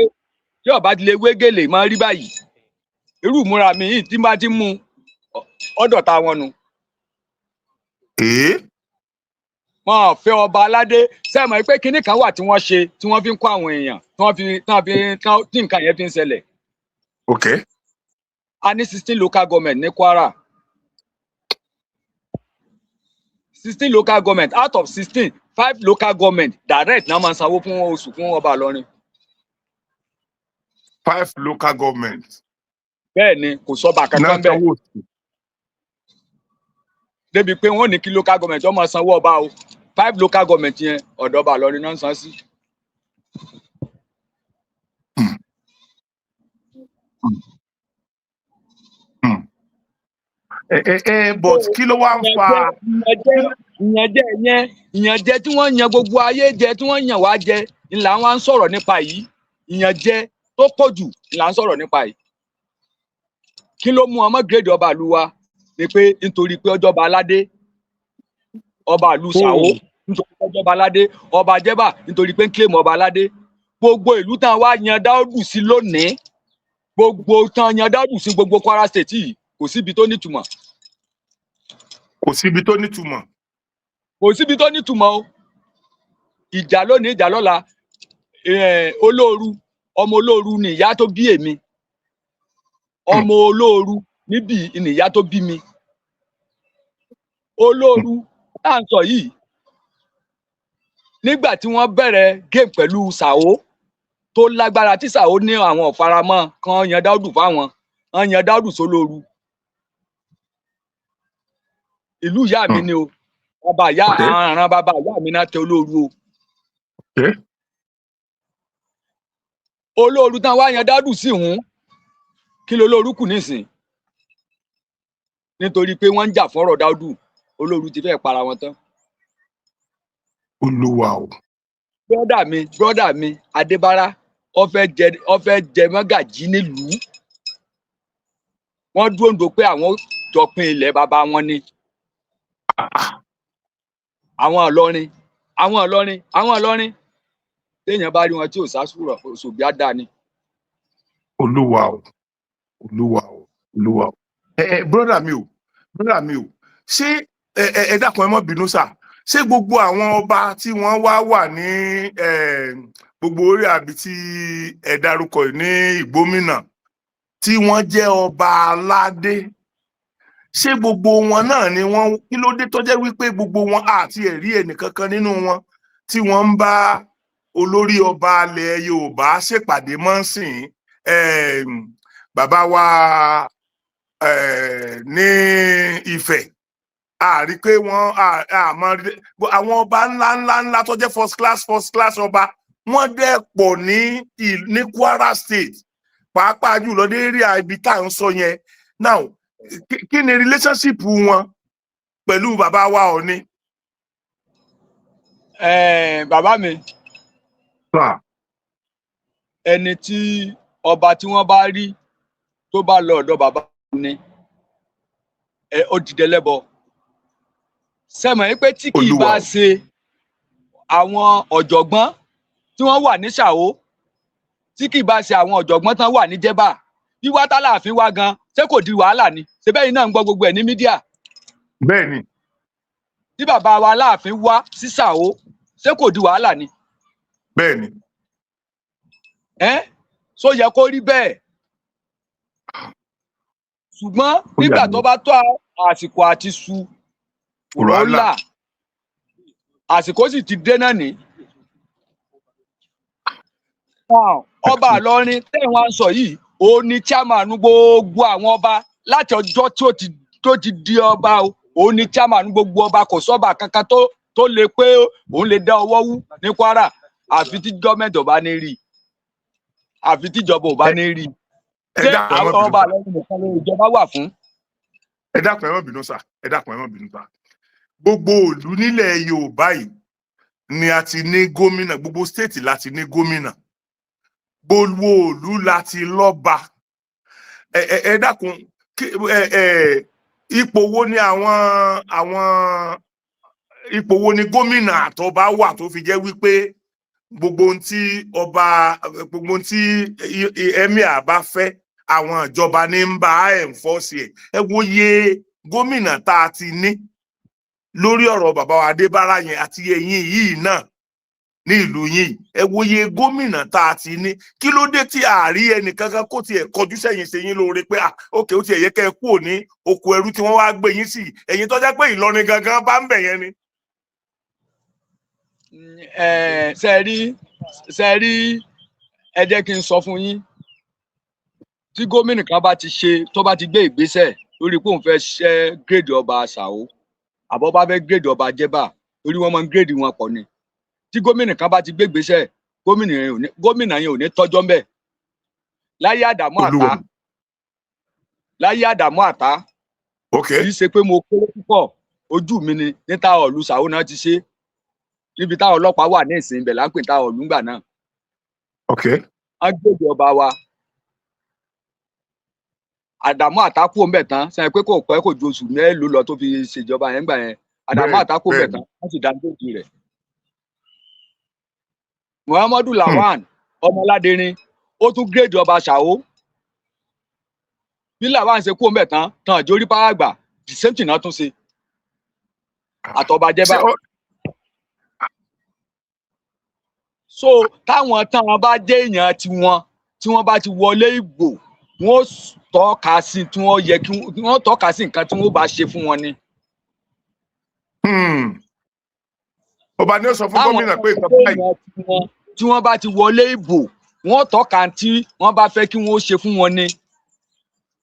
tí ọba ti lè wé gèlè máa rí báyìí. Irú ìmúra mi yìí tí n bá ti mú ọ̀dọ̀ ta wọn nu. Èé. Wọn ò fẹ́ ọba aládé. Sẹ́mọ̀ pé kinní kan wà tí wọ́n ṣe tí wọ́n fi ń kó àwọn èèyàn, tí wọ́n fi tí wọ́n fi tí nǹkan yẹn fi ń ṣẹlẹ̀? A ní 16 local government ní Kwara. 16 local government, out of 16, five local government direct náà máa ń sanwó fún oṣù fún ọba Ìlọrin. Five local government. Bẹ́ẹ̀ ni, kò sọ́ba náà kankan bẹ́ẹ̀ sanwó oṣù. Débi pé wọ́n ní kí local government ó máa sanwó ọba o. Five local government yẹn, ọ̀dọ̀ ọba Ìlọrin náà ń san sí. Ẹ but kí ló wá ń fa? Ìyànjẹ yẹn, ìyànjẹ tí wọ́n yan gbogbo ayé jẹ, tí wọ́n yàn wá jẹ ńlá wá ń sọ̀rọ̀ nípa yìí. Ìyànjẹ tó pọ̀ jù ńlá ń sọ̀rọ̀ nípa yìí. Kí ló mú ọmọ grade ọba ìlú wa? Ni pé nítorí pé ọjọba aládé, ọba ìlú Ṣàwó, nítorí pé ọjọba aládé, ọba Jẹ́bà, nítorí pé ń claim ọba aládé. Gbogbo ìlú tán wá yan Dáúdù sí lónìí, gbogbo tán yan Dáúdù sí, gbogbo Kwara State yìí, kò síbi tó nítumọ̀. Kò síbi tó nítumọ̀. Kò síbi tó nítumọ̀ o. Ìjà lónìí, ìjà lọ́la. Olóoru, ọmọ olóoru ni ìyá tó bí èmi. Ọmọ olóoru níbí ni ìyá tó bí mi. Olóoru tá à ń sọ yìí, nígbà tí wọ́n bẹ̀rẹ̀ game pẹ̀lú Sàó tó lágbára, tí Sàó ní àwọn ọ̀faramọ́ kan yan Dáúdù fáwọn, wọ́n yan Dáúdù sólóoru. Ìlú ìyá mi ni o. Bàbá ìyá, àwọn àràn bàbá ìyá mi náà tẹ olóoru o. Olóoru tán wá yan Dáúdù sí hùn, kí ló lóoru kù nísìn? Nítorí pé wọ́n ń jà fọ́rọ̀ Dáúdù, olóoru ti fẹ́ẹ̀ para wọn tán. Olúwa o. Brọ́dà mi Adébárá, ó fẹ́ jẹ mọ́gàjí nílùú. Wọ́n dúró ń do pé àwọn jọ pín ilẹ̀ bàbá wọn ni. Àwọn Ìlọrin, àwọn Ìlọrin, àwọn Ìlọrin, téèyàn bá rí wọn tí ò sá sùrọ̀ òṣòbí á dá ni. Olúwa o, Olúwa o, Olúwa o. Ẹ brọ́dà mi o, brọ́dà mi o, ṣé ẹ dákun, ẹ má bínú sà, ṣé gbogbo àwọn ọba tí wọ́n wá wà ní gbogbo orí àbí tí ẹ dárúkọ yìí ní Ìgbómìnà, tí wọ́n jẹ́ ọba aládé, ṣé gbogbo wọn náà ni wọ́n? Kí ló dé tó jẹ́ wípé gbogbo wọn àti ẹ̀rí ẹnìkankan nínú wọn tí wọ́n ń bá olórí ọba ilẹ̀ Yorùbá ṣèpàdé mọ́ sìn? Bàbá wa ní Ifẹ̀, a rí pé wọ́n àmọ́ àwọn ọba ńlá ńlá ńlá tó jẹ́ first class, first class ọba, wọ́n dẹ̀ pọ̀ ní Kwara State, pàápàá jùlọ ní area ibi tá à ń sọ yẹn. Now, kí ni relationship wọn pẹ̀lú bàbá wa Ọọ̀ni? Bàbá mi, ẹni tí ọba tí wọ́n bá rí tó bá lọ ọ̀dọ̀ bàbá ni ẹ ó dìde lẹ́bọ sẹ́mọ̀ yín pé tí kì í Olúwa bá o. ṣe àwọn ọ̀jọ̀gbọ́n tí wọ́n wà ní Ṣàó, tí kì í bá ṣe àwọn ọ̀jọ̀gbọ́n tán wà ní Jẹ́bà, wíwá tálàáfin wá gan, ṣé kò di wàhálà ni? Ṣé bẹ́ẹ̀ náà ń gbọ́ gbogbo ẹ̀ ní media? Bẹ́ẹ̀ ni. Tí bàbá wa Aláàfin wá sí Ṣàó, ṣé kò di wàhálà ni? Bẹ́ẹ̀ ni. Ẹ́ só yẹ kó rí bẹ́ẹ̀? Ṣùgbọ́n Ó yà nígbà mí. tó bá tó àsìkò àti su Ọ̀rọ̀ ọ̀rọ̀ àlà. Là àsìkò sì ti dé náà ní. Now, ọba Ìlọrin tẹ́ wọ́n sọ yìí, ó ní chairman gbogbo àwọn ọba láti ọjọ́ tí ó ti tó ti di ọba o. Ó ní chairman gbogbo ọba. Kò sọ́ba kankan tó lè pé òun lè dá ọwọ́ wú ní Kwara, àfi tí gọ́ọ̀mẹ̀ntì ò bá ní rí i, àfi tíjọba ò bá ní rí i. Ẹ Ṣé dákun, ẹ má àwọn bínú ọba sà. Ìlọrin nìkan ló ìjọba wà fún? Ẹ dákun, ẹ má bínú sà. Ẹ dákun, ẹ má bínú sà. Gbogbo ìlú nílẹ̀ Yorùbá yìí ni a ti ní gómìnà, gbogbo state la ti ní gómìnà, gbogbo ìlú la ti lọ́ba. Ẹ dákun, ẹ ẹ ipò wo ni àwọn ipò wo ni gómìnà àtọba wà tó fi jẹ́ wípé gbogbo ohun tí ọba, gbogbo ohun tí emir bá fẹ́, àwọn ìjọba ní ń bá enforce ẹ̀? Ẹ wo iye gómìnà tá a ti ní lórí ọ̀rọ̀ bàbá wa Adébárà yẹn àti ẹ̀yìn yìí náà. Ní ìlú yín yìí, ẹ wòye gómìnà tá a ti ní. Kí ló dé tí a rí ẹnìkankan kó tiẹ̀ kọjú sẹ́yìn ṣe yín lóore pé, ah, ókè, ó tiẹ̀ yẹ kẹ́ ẹ kúrò ní oko ẹrú tí wọ́n wá gbé yín sí, ẹ̀yin tó jẹ́ pé Ìlọrin gangan bá ń bẹ̀ yẹn ni? Ẹ ṣe rí, ẹ jẹ́ kí n sọ fún yín, tí gómìnà kan bá ti ṣe, tó bá ti gbé ìgbésẹ̀ lórí pé òun fẹ́ ṣẹ́ grade ọba Ṣàó, àbọ̀ bá fẹ́ grade ọba Jẹ́bà, torí wọ́n máa ń grade wọn pọ̀ ni, tí gómìnà kan bá ti gbé ìgbésẹ̀, gómìnà yẹn ò ní tọ́jọ́ ńbẹ̀. Láyé Àdàmú Olúwa. Àtá, láyé Àdàmú Àtá, kì í ṣe pé mo kéré púpọ̀, ojú mi ni níta ọ̀lù Ṣàó náà ti ṣe, níbi táwọn ọlọ́pàá wà ní ìsìn ibẹ̀ là ń pè táwọn ọ̀lù ńgbà náà. Wọ́n grade ọba wa Àdàmú Àtá kú òun bẹ̀ tán, sẹ́yìn pé kò pẹ́, kò ju oṣù mélòó lọ tó fi ṣèjọba yẹn gbà yẹn. Àdàmú Àtá kú òun bẹ̀ tán, wọ́n sì downgrade rẹ̀. Muhammadu Lawan Ọmọládérin, ó tún grade ọba Ṣàó. Bí Lawan ṣe kú òun bẹ̀ tán tán, àjórí pàràgbà, the same thing náà tún ṣe àtọba Jẹ́bà. So táwọn tán bá jẹ́ èèyàn tiwọn, tí wọ́n bá ti wọlé ìbò, wọ́n ó tọ́ka sí tí wọ́n yẹ kí wọ́n tọ́ka sí nǹkan tí wọ́n bá ṣe fún wọn ni. Ọba ni ó sọ fún Táwọn gómìnà pé nǹkan jẹ́ báyìí. èèyàn tiwọn, tí wọ́n bá ti wọlé ìbò, wọ́n tọ́ka tí wọ́n bá fẹ́ kí wọ́n ó ṣe fún wọn ni.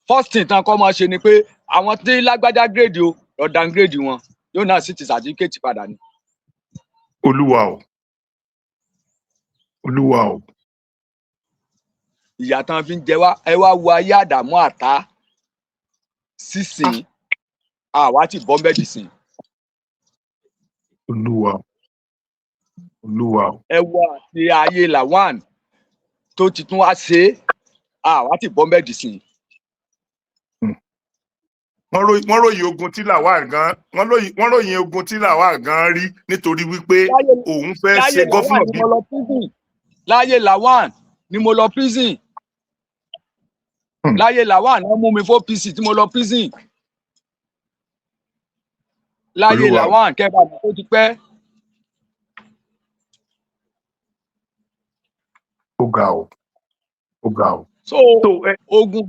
First thing tán kọ́ máa ṣe ni pé àwọn tí lágbájá grade o, lọ downgrade wọn, yóò náà sì ti certificate padà ni. Olúwa o, Olúwa o. Ìyà tán fi ń jẹ wá, ẹ wá wo ayé Àdàmú Àtá sísìn, àwa ti bọ́ mẹ́jì sìn. Olúwa o, Olúwa o. Ẹ wo àti ayé Lawan tó ti tún wá ṣe é, àwa ti bọ́ mẹ́jì sìn. Wọ́n ròyìn ogun tí Lawal gan, wọ́n ròyìn ogun tí Lawal gan rí nítorí wípé òun fẹ́ Láyé ṣe Lawan governor ni bí mo lọ prison. Láyé Lawan ni mo lọ prison. Láyé Lawan náà mú mi fún OPC tí mo lọ prison láyé Olúwa o. Lawan kẹfà tó ti pẹ́. Ó ga o, ó ga o. So So ẹ ogun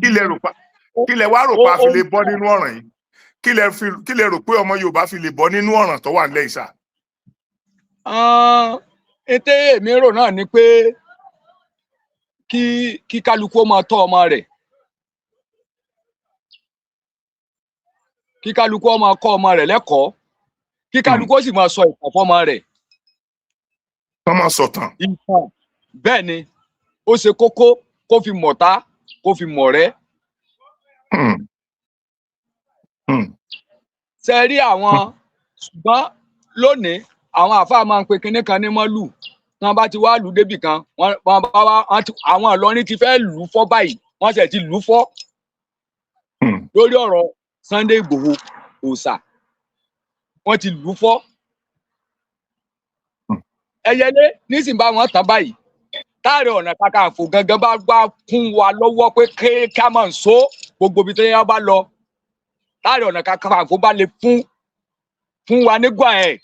kí lẹ wá rò pa fi lè bọ́ nínú ọ̀ràn yìí? Kí lẹ rò pé ọmọ Yorùbá fi lè bọ́ nínú ọ̀ràn tó wà nílẹ̀ yìí sà? Ète èmi rò náà ni pé kí kálukú ó máa tọ́ ọmọ rẹ̀, kí kálukú ó máa kọ́ ọmọ rẹ̀ lẹ́kọ̀ọ́, kí kálukú ó sì máa sọ ìtàn fọ́mọ rẹ̀. Kán máa sọ̀tàn. Ìtàn, bẹ́ẹ̀ ni, ó ṣe kókó kó fi mọ̀tá, kó fi mọ̀rẹ́. Ṣe rí àwọn, ṣùgbọ́n lónìí àwọn àáfàá máa ń pe kinní kan ní mọ́lù. Tí wọ́n bá ti wá lù ú débì kan, wọ́n bá wá àwọn Ìlọrin ti fẹ́ lù ú fọ́ báyìí, wọ́n sì ti lù ú fọ́ lórí ọ̀rọ̀ Sunday Igboho òòṣà, wọ́n ti lù ú fọ́. Ẹyẹlé nísìnyí bá wọn tán báyìí, táàrẹ Ọ̀nà Kakanfò gangan bá gbá kún wa lọ́wọ́ pé ká máa ń so gbogbo ibi tí wọ́n bá lọ, táàrẹ Ọ̀nà Kakanfò bá lè fún wa ní go ahead,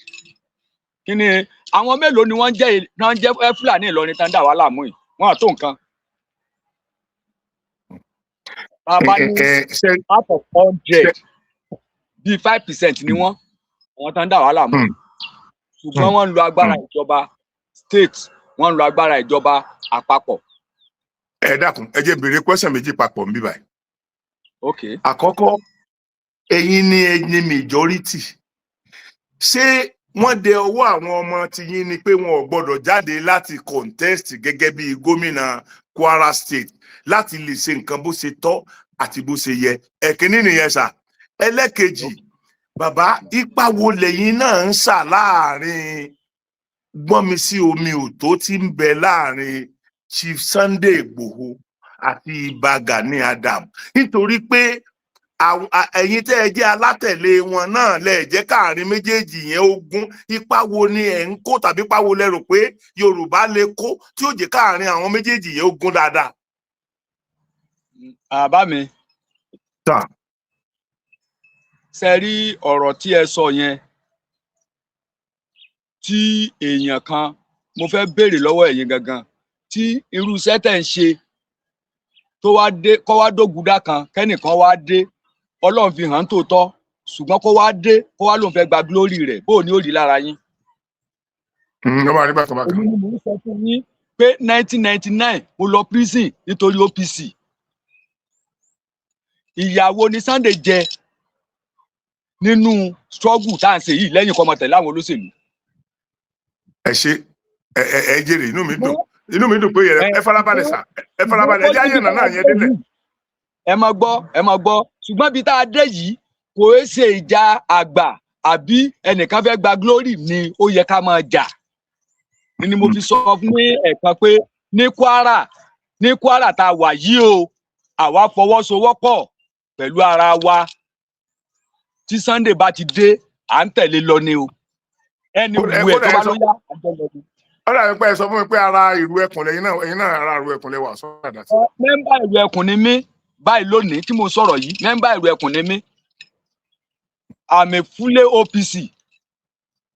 kí ni àwọn mélòó ni wọ́n jẹ́ Fúlàní Ìlọrin tán dà wá láàmú yìí? Wọ́n á tó nǹkan. Tá a bá ní Ṣe out of 100, bíi 5% ni wọ́n, àwọn tán dà wá láàmú. Ṣùgbọ́n wọ́n ń lo agbára ìjọba state, wọ́n ń lo agbára ìjọba àpapọ̀. Ẹ dákun, ẹ jẹ́ n béèrè question méjì papọ̀ níbí báyìí. Ok. Àkọ́kọ́, ẹ̀yin ni ẹ̀yin majority. Ṣé wọ́n dẹ ọwọ́ àwọn ọmọ tiyín ni pé wọn ò gbọ́dọ̀ jáde láti contest gẹ́gẹ́ bí gómìnà Kwara State láti lè ṣe nǹkan bó ṣe tọ́ àti bó ṣe yẹ? Ẹ̀kíní nìyẹn sà. Ẹlẹ́kejì, bàbá, ipa wo lẹ́yìn náà ń sà láàrin gbọ́nmi sí omi òtó tí ń bẹ láàrin Chief Sunday Igboho àti Ìbà Gani Adam? Nítorí pé ẹ̀yin tẹ́ ẹ jẹ́ alátẹ̀lé wọn náà lẹ jẹ́ káàrin méjèèjì yẹn ó gún. Ipa wo ni ẹ̀ ń kó, tàbí ipa wo lẹ rò pé Yorùbá lè kó tí ó jẹ́ káàrin àwọn méjèèjì yẹn ó gún dáadáa? Àbá mi. Tà. Ṣe rí ọ̀rọ̀ tí ẹ sọ yẹn, tí èèyàn kan Mo fẹ́ béèrè lọ́wọ́ ẹ̀yin gangan, tí irú iṣẹ́ tẹ̀ ń ṣe tó wá dé, kó wá dógùdá kan, kẹ́nìkan wá dé, Ọlọ́run fi hàn tòótọ́, ṣùgbọ́n kó wá dé, kó wá lóun fẹ́ gba glory rẹ̀, bó o ní ó rí lára yín? Ó máa rí bákan bákan. Èmi ni mò ń sọ fún yín pé 1999, mo lọ prison nítorí OPC. Ìyàwó ni Sunday jẹ nínú struggle tá à ń ṣe yìí lẹ́yìn kọ́ ọmọ tẹ̀lé àwọn olóṣèlú. Ẹ ṣe, ẹ jèrè. Inú mi dùn, inú mi dùn pé ẹ farabalẹ̀ sà, ẹ farabalẹ̀, ẹ jẹ́ àyànnà náà yẹn délẹ̀. Ẹ máa gbọ́, ẹ máa gbọ́. Ṣùgbọ́n ibi tá a dé yìí, kò é ṣe ìjà àgbà àbí ẹnìkan fẹ́ gba glory ni ó yẹ ká máa jà ni. Mo fi sọ fún ní ẹ̀kan pé ní Kwara, ní Kwara tá a wà yìí o, àwa fọwọ́sowọ́pọ̀ pẹ̀lú ara wa. Tí Sunday bá ti dé, à ń tẹ̀lé lọ ni o. Ẹni wù ẹ̀ tó bá ló yá, àjọ lọ ni. Ó dàbí pé ẹ sọ fún mi pé ara ìlú ẹkùn lẹ́yìn náà, ẹ̀yin náà, ara ìlú ẹkùn lẹ́wà sọ́dà dàtí. Member ìlú ẹkùn ni mí báyìí lónìí tí mo sọ̀rọ̀ yìí. Member ìlú ẹkùn ni mí. Àmì fúlé OPC.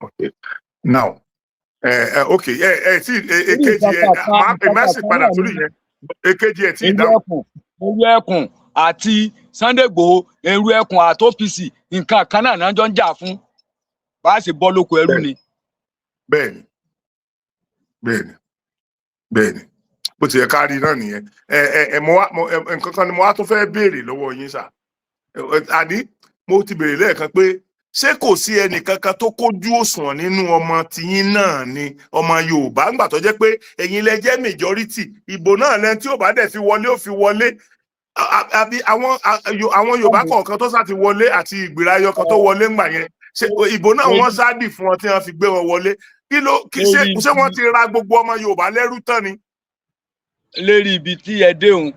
Okay, now, ẹ ok, ẹ tí èkejì ẹ máa ẹ má sì padà sórí yẹn. Èkejì ẹ tí ìlú dáhùn. Ẹkùn, ìlú ẹkùn àti Sunday Igboho, ìlú ẹkùn àti OPC, nǹkan kan náà náà jọ ń jà fún. Bá a ṣe bọ́ lóko ẹrú ni. Bẹ́ẹ̀ni, bó ti yẹ ká rí náà nìyẹn. Ẹ ẹ ẹ mo wá mo ẹ nǹkan kan ni mo wá tún fẹ́ béèrè lọ́wọ́ yín sà. Àní mo ti béèrè lẹ́ẹ̀kan pé ṣé kò sí ẹnìkankan tó kójú òṣùwọ̀n nínú ọmọ tiyín náà ni, ọmọ Yorùbá, ńgbà tó jẹ́ pé ẹ̀yin lẹ jẹ́ majority? Ìbò náà lẹ́ni tí ò bá dẹ̀ fi wọlé, ó fi wọlé. Àbí àwọn Yorùbá kọ̀ọ̀kan tó sá ti wọlé àti ìgbìráyọ kan tó wọlé ńgbà yẹn, ṣé ìbò náà wọ́n sáàdì fún wọn tí wọ́n fi gbé wọn wọlé? Kí ló kí ṣé ṣé wọ́n ti ra gbogbo ọmọ Yorùbá lẹ́rú tán ni? Lérí ibi tí ẹ déhùn,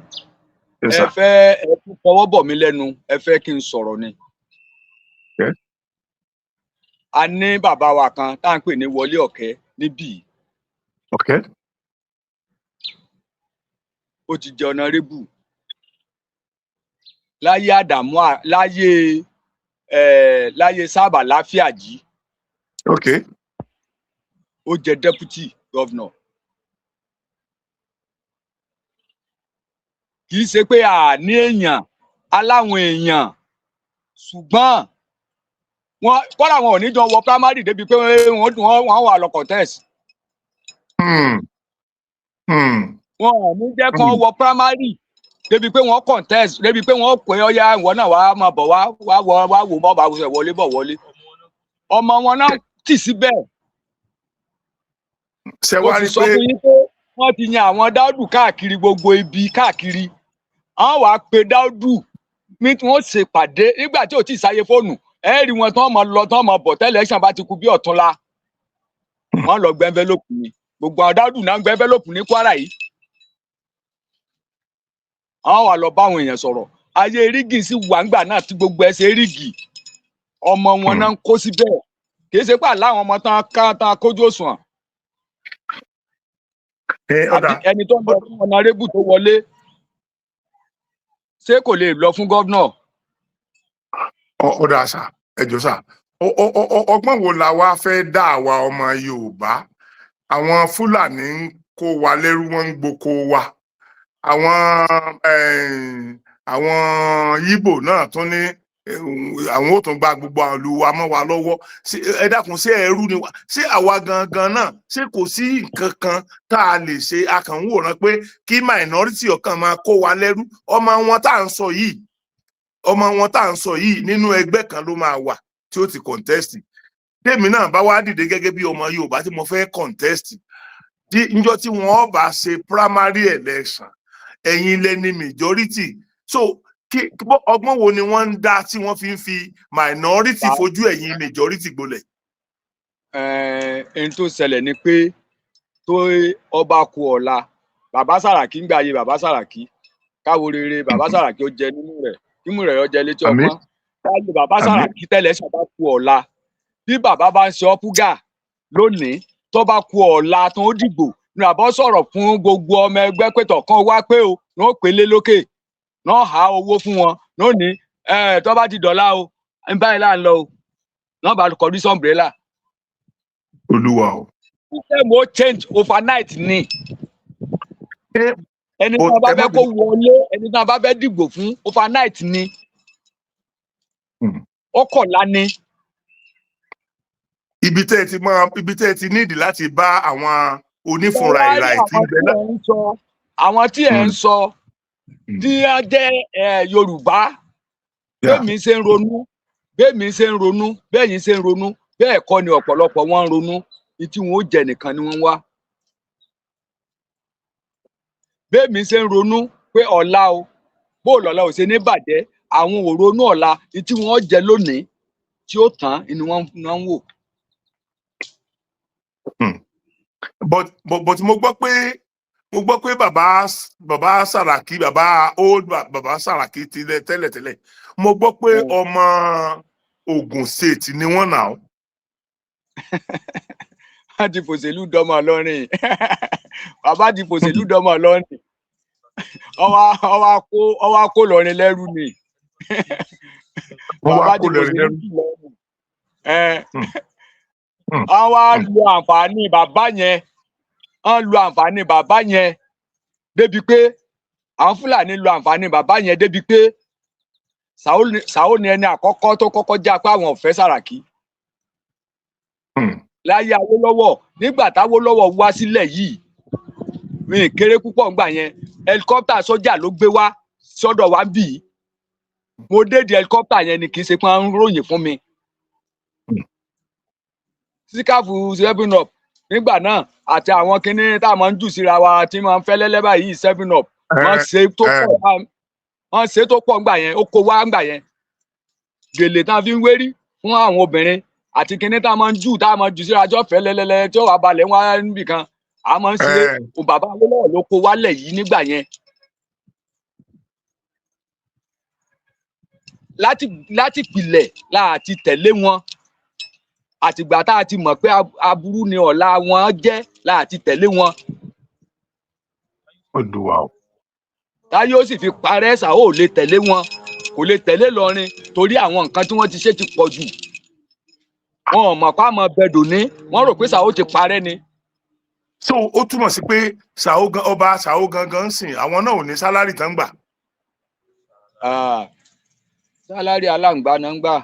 ẹ fẹ́ ẹ tún fọwọ́ bọ̀ mí lẹ́nu, ẹ fẹ́ kí n sọ̀rọ̀ ni. A ní bàbá wa kan tá à ń pè ní Wọlé Ọ̀kẹ́ níbí yìí. Ó ti jẹ honourable láyé Àdàmú, láyé láyé Sábà Láfíàjì. Ó jẹ deputy governor. Kì í ṣe pé a ní èèyàn aláwọn èèyàn, ṣùgbọ́n wọn kọ́ra wọn ò ní jọ wọ primary débi pé wọ́n wà lọ contest. Wọn ò ní jẹ́ kán wọ primary débi pé wọ́n contest, débi pé wọ́n pè ọ́ yá, ìwọ náà wàá máa bọ̀, wá wá wọ wá wò bọ́ bá wọlé bọ̀ wọlé. Ọmọ wọn náà tì síbẹ̀. Ṣe Mo wá sì rí sọ pé fún yín pé wọ́n ti yan àwọn Dáúdù káàkiri gbogbo ibi káàkiri. Àwọn wàá pe Dáúdù ní tí wọ́n ṣèpàdé nígbà tí ò tí ì sáyé fóònù. Ẹ rí wọn tí wọ́n máa lọ, tí wọ́n máa bọ̀. Tẹ́lẹ̀ ẹ̀ṣán bá ti kú bí ọ̀túnla, wọ́n lọ gbẹ́ envelope ni. Gbogbo àwọn Dáúdù náà ń gbẹ́ envelope ní Kwara yìí. Àwọn wà lọ bá àwọn èèyàn sọ̀rọ̀. Ayé rígì sì wà ńgbà náà tí gbogbo ẹ ṣe rígì. Ọmọ wọn náà ń kó síbẹ̀. Kì í ṣe pé àláwọn ọmọ tán ká tán kójú òṣùwọ̀n. Ẹ ọ̀dà. Àbí ẹni tó ń lọ fún honourable tó wọlé, ṣé kò lè lọ fún governor? Ọ̀dà sà, ẹ jọ̀ọ́ sà, ọgbọ́n wo la wá fẹ́ dá àwa ọmọ Yorùbá? Àwọn Fúlàní ń kó wa lẹ́rú, wọ́n ń gboko wa. Àwọn Yíbò náà tún ní àwọn ò tún gba gbogbo ìlú wa mọ́ wa lọ́wọ́. Ẹ dákun, ṣé ẹrú ni wa? Ṣé àwa gangan náà, ṣé kò sí nǹkan kan tá a lè ṣe? A kàn ń wòran pé kí minority ọ̀kan máa kó wa lẹ́rú. Ọmọ wọn tá à ń sọ yìí, ọmọ wọn tá à ń sọ yìí, nínú ẹgbẹ́ kan ló máa wà tí ó ti contest. Tèmi náà bá wá dìde gẹ́gẹ́ bí ọmọ Yorùbá tí mo fẹ́ contest, tí njọ́ tí wọ́n bá ṣe primary election, ẹ̀yin lẹni majority, so kí ọgbọ́n wo ni wọ́n ń dá tí wọ́n fi ń fi minority fojú ẹ̀yin majority gbolẹ̀? Ẹn tó ṣẹlẹ̀ ni pé tó ọba kú ọ̀la, bàbá Sàràkí ń gbà ayé bàbá Sàràkí, káwo rere bàbá Sàràkí ó jẹ nínú rẹ̀, kímú rẹ̀ ó jẹ létí Àmín. ọpọ́n láyé bàbá Àmín. Sàràkí tẹ́lẹ̀ ṣàbá kú ọ̀la, bí bàbá bá ń ṣe ọ́púgà lónìí, tó bá kú ọ̀la tó ń dìgbò ní àbọ̀ sọ̀rọ̀ fún gbogbo ọmọ ẹgbẹ́ pẹ̀tọ̀ kan wá pé o ní ó pélé lókè náà, há owó fún wọn lónìí. Ẹ tó bá ti dọ̀la o, ń báyìí là ń lọ o, náà bá kọjú sí umbrella. Olúwa o. System ó change overnight ni. Ẹni tí wọ́n bá Ẹ má fẹ́ kó bínú. wọlé, ẹni tí wọ́n bá fẹ́ dìbò fún, overnight ni. Ó kọ̀la ni. Ibi tẹ́ ẹ ti nídìí láti bá àwọn onífúnra Wá rí ìlà ìtì àwọn ń bẹ tí náà. ẹ̀ ń sọ, àwọn tí ẹ̀ ń sọ tí wọ́n jẹ́ Yorùbá, bẹ́ẹ̀mi ṣe ń ronú, bẹ́ẹ̀mi ṣe ń ronú, bẹ́ẹ̀yin ṣe ń ronú, bẹ́ẹ̀ kọ́ ni ọ̀pọ̀lọpọ̀ wọn ń ronú. Ní tí wọn ó jẹ nìkan ni wọ́n ń wá. Bẹ́ẹ̀mi ṣe ń ronú pé ọ̀la o, bó lọ́la ò ṣe ní bàjẹ́, àwọn ò ronú ọ̀la. Ní tí wọ́n jẹ lónìí tí ó tán ni wọ́n ń wò. But mo gbọ́ pé bàbá Sàràkí, bàbá old bàbá Sàràkí tilẹ̀ tẹ́lẹ̀tẹ́lẹ̀, mo gbọ́ pé ọmọ Ògùn State ni wọ́n nà ó. Wọ́n ti fòṣèlú dọ́mọ lọ́rìn. Bàbá ti fòṣèlú dọ́mọ lọ́rìn. Ọwọ́ kó lọ́rin lẹ́rú ni. Wọ́n wá Bàbá kó ti lẹ́rú fòṣèlú lẹ́rú. lọ́rìn. Wọ́n wá lo àǹfààní bàbá yẹn, wọ́n lo àǹfààní bàbá yẹn débi pé àwọn Fúlàní lo àǹfààní bàbá yẹn débi pé Sàó ni ẹni àkọ́kọ́ tó kọ́kọ́ já pé àwọn ò fẹ́ Sàràkí láyé Awólọ́wọ̀. Nígbà táwólọ́wọ̀ wá sílẹ̀ yìí, mi ì kéré púpọ̀ ńgbà yẹn, helicopter sọ́jà ló gbé wá sọ́dọ̀ wa ń bì í. Mo dédìí helicopter yẹn ni, kì í ṣe pé wọ́n ń ròyìn fún mi. Síkáàfù 7 Up nígbà náà àti àwọn kinní tá a máa ń jù síra wa tí máa ń fẹ́ lẹ́lẹ́ báyìí, 7 Up, wọ́n ṣe tó pọ̀, wọ́n ṣe tó pọ̀ ńgbà yẹn, ó kó wá ńgbà yẹn. Gèlè tá a fi ń wérí fún àwọn obìnrin àti kinní tá a máa ń jù, tá a máa ń jù síra jọ fẹ́ lẹ́lẹ́lẹ́ tí ó wà balẹ̀ wá níbì kan, a máa ń ṣe. Òun bàbá Awólọ́wọ̀ ló kó wálẹ̀ yìí nígbà yẹn. Láti pilẹ̀ láti tẹ̀lé wọn, àtìgbà tá a ti mọ̀ pé aburú ni ọ̀la wọn jẹ́ láti tẹ̀lé wọn. Olúwa o. Táyé ó sì fi parẹ́, Sàó ò lè tẹ̀lé wọn, kò lè tẹ̀lé Ìlọrin torí àwọn nǹkan tí wọ́n ti ṣe ti pọ̀ jù. Wọn ò mọ̀ pé àmọ́ bẹ̀dùn ní wọ́n rò pé Sàó ti parẹ́ ni. So ó túmọ̀ sí pé Sàó gan, ọba Sàó gangan ń sìn àwọn náà ò ní salary tán gbà. Ah, salary aláǹgbá náà ń gbà.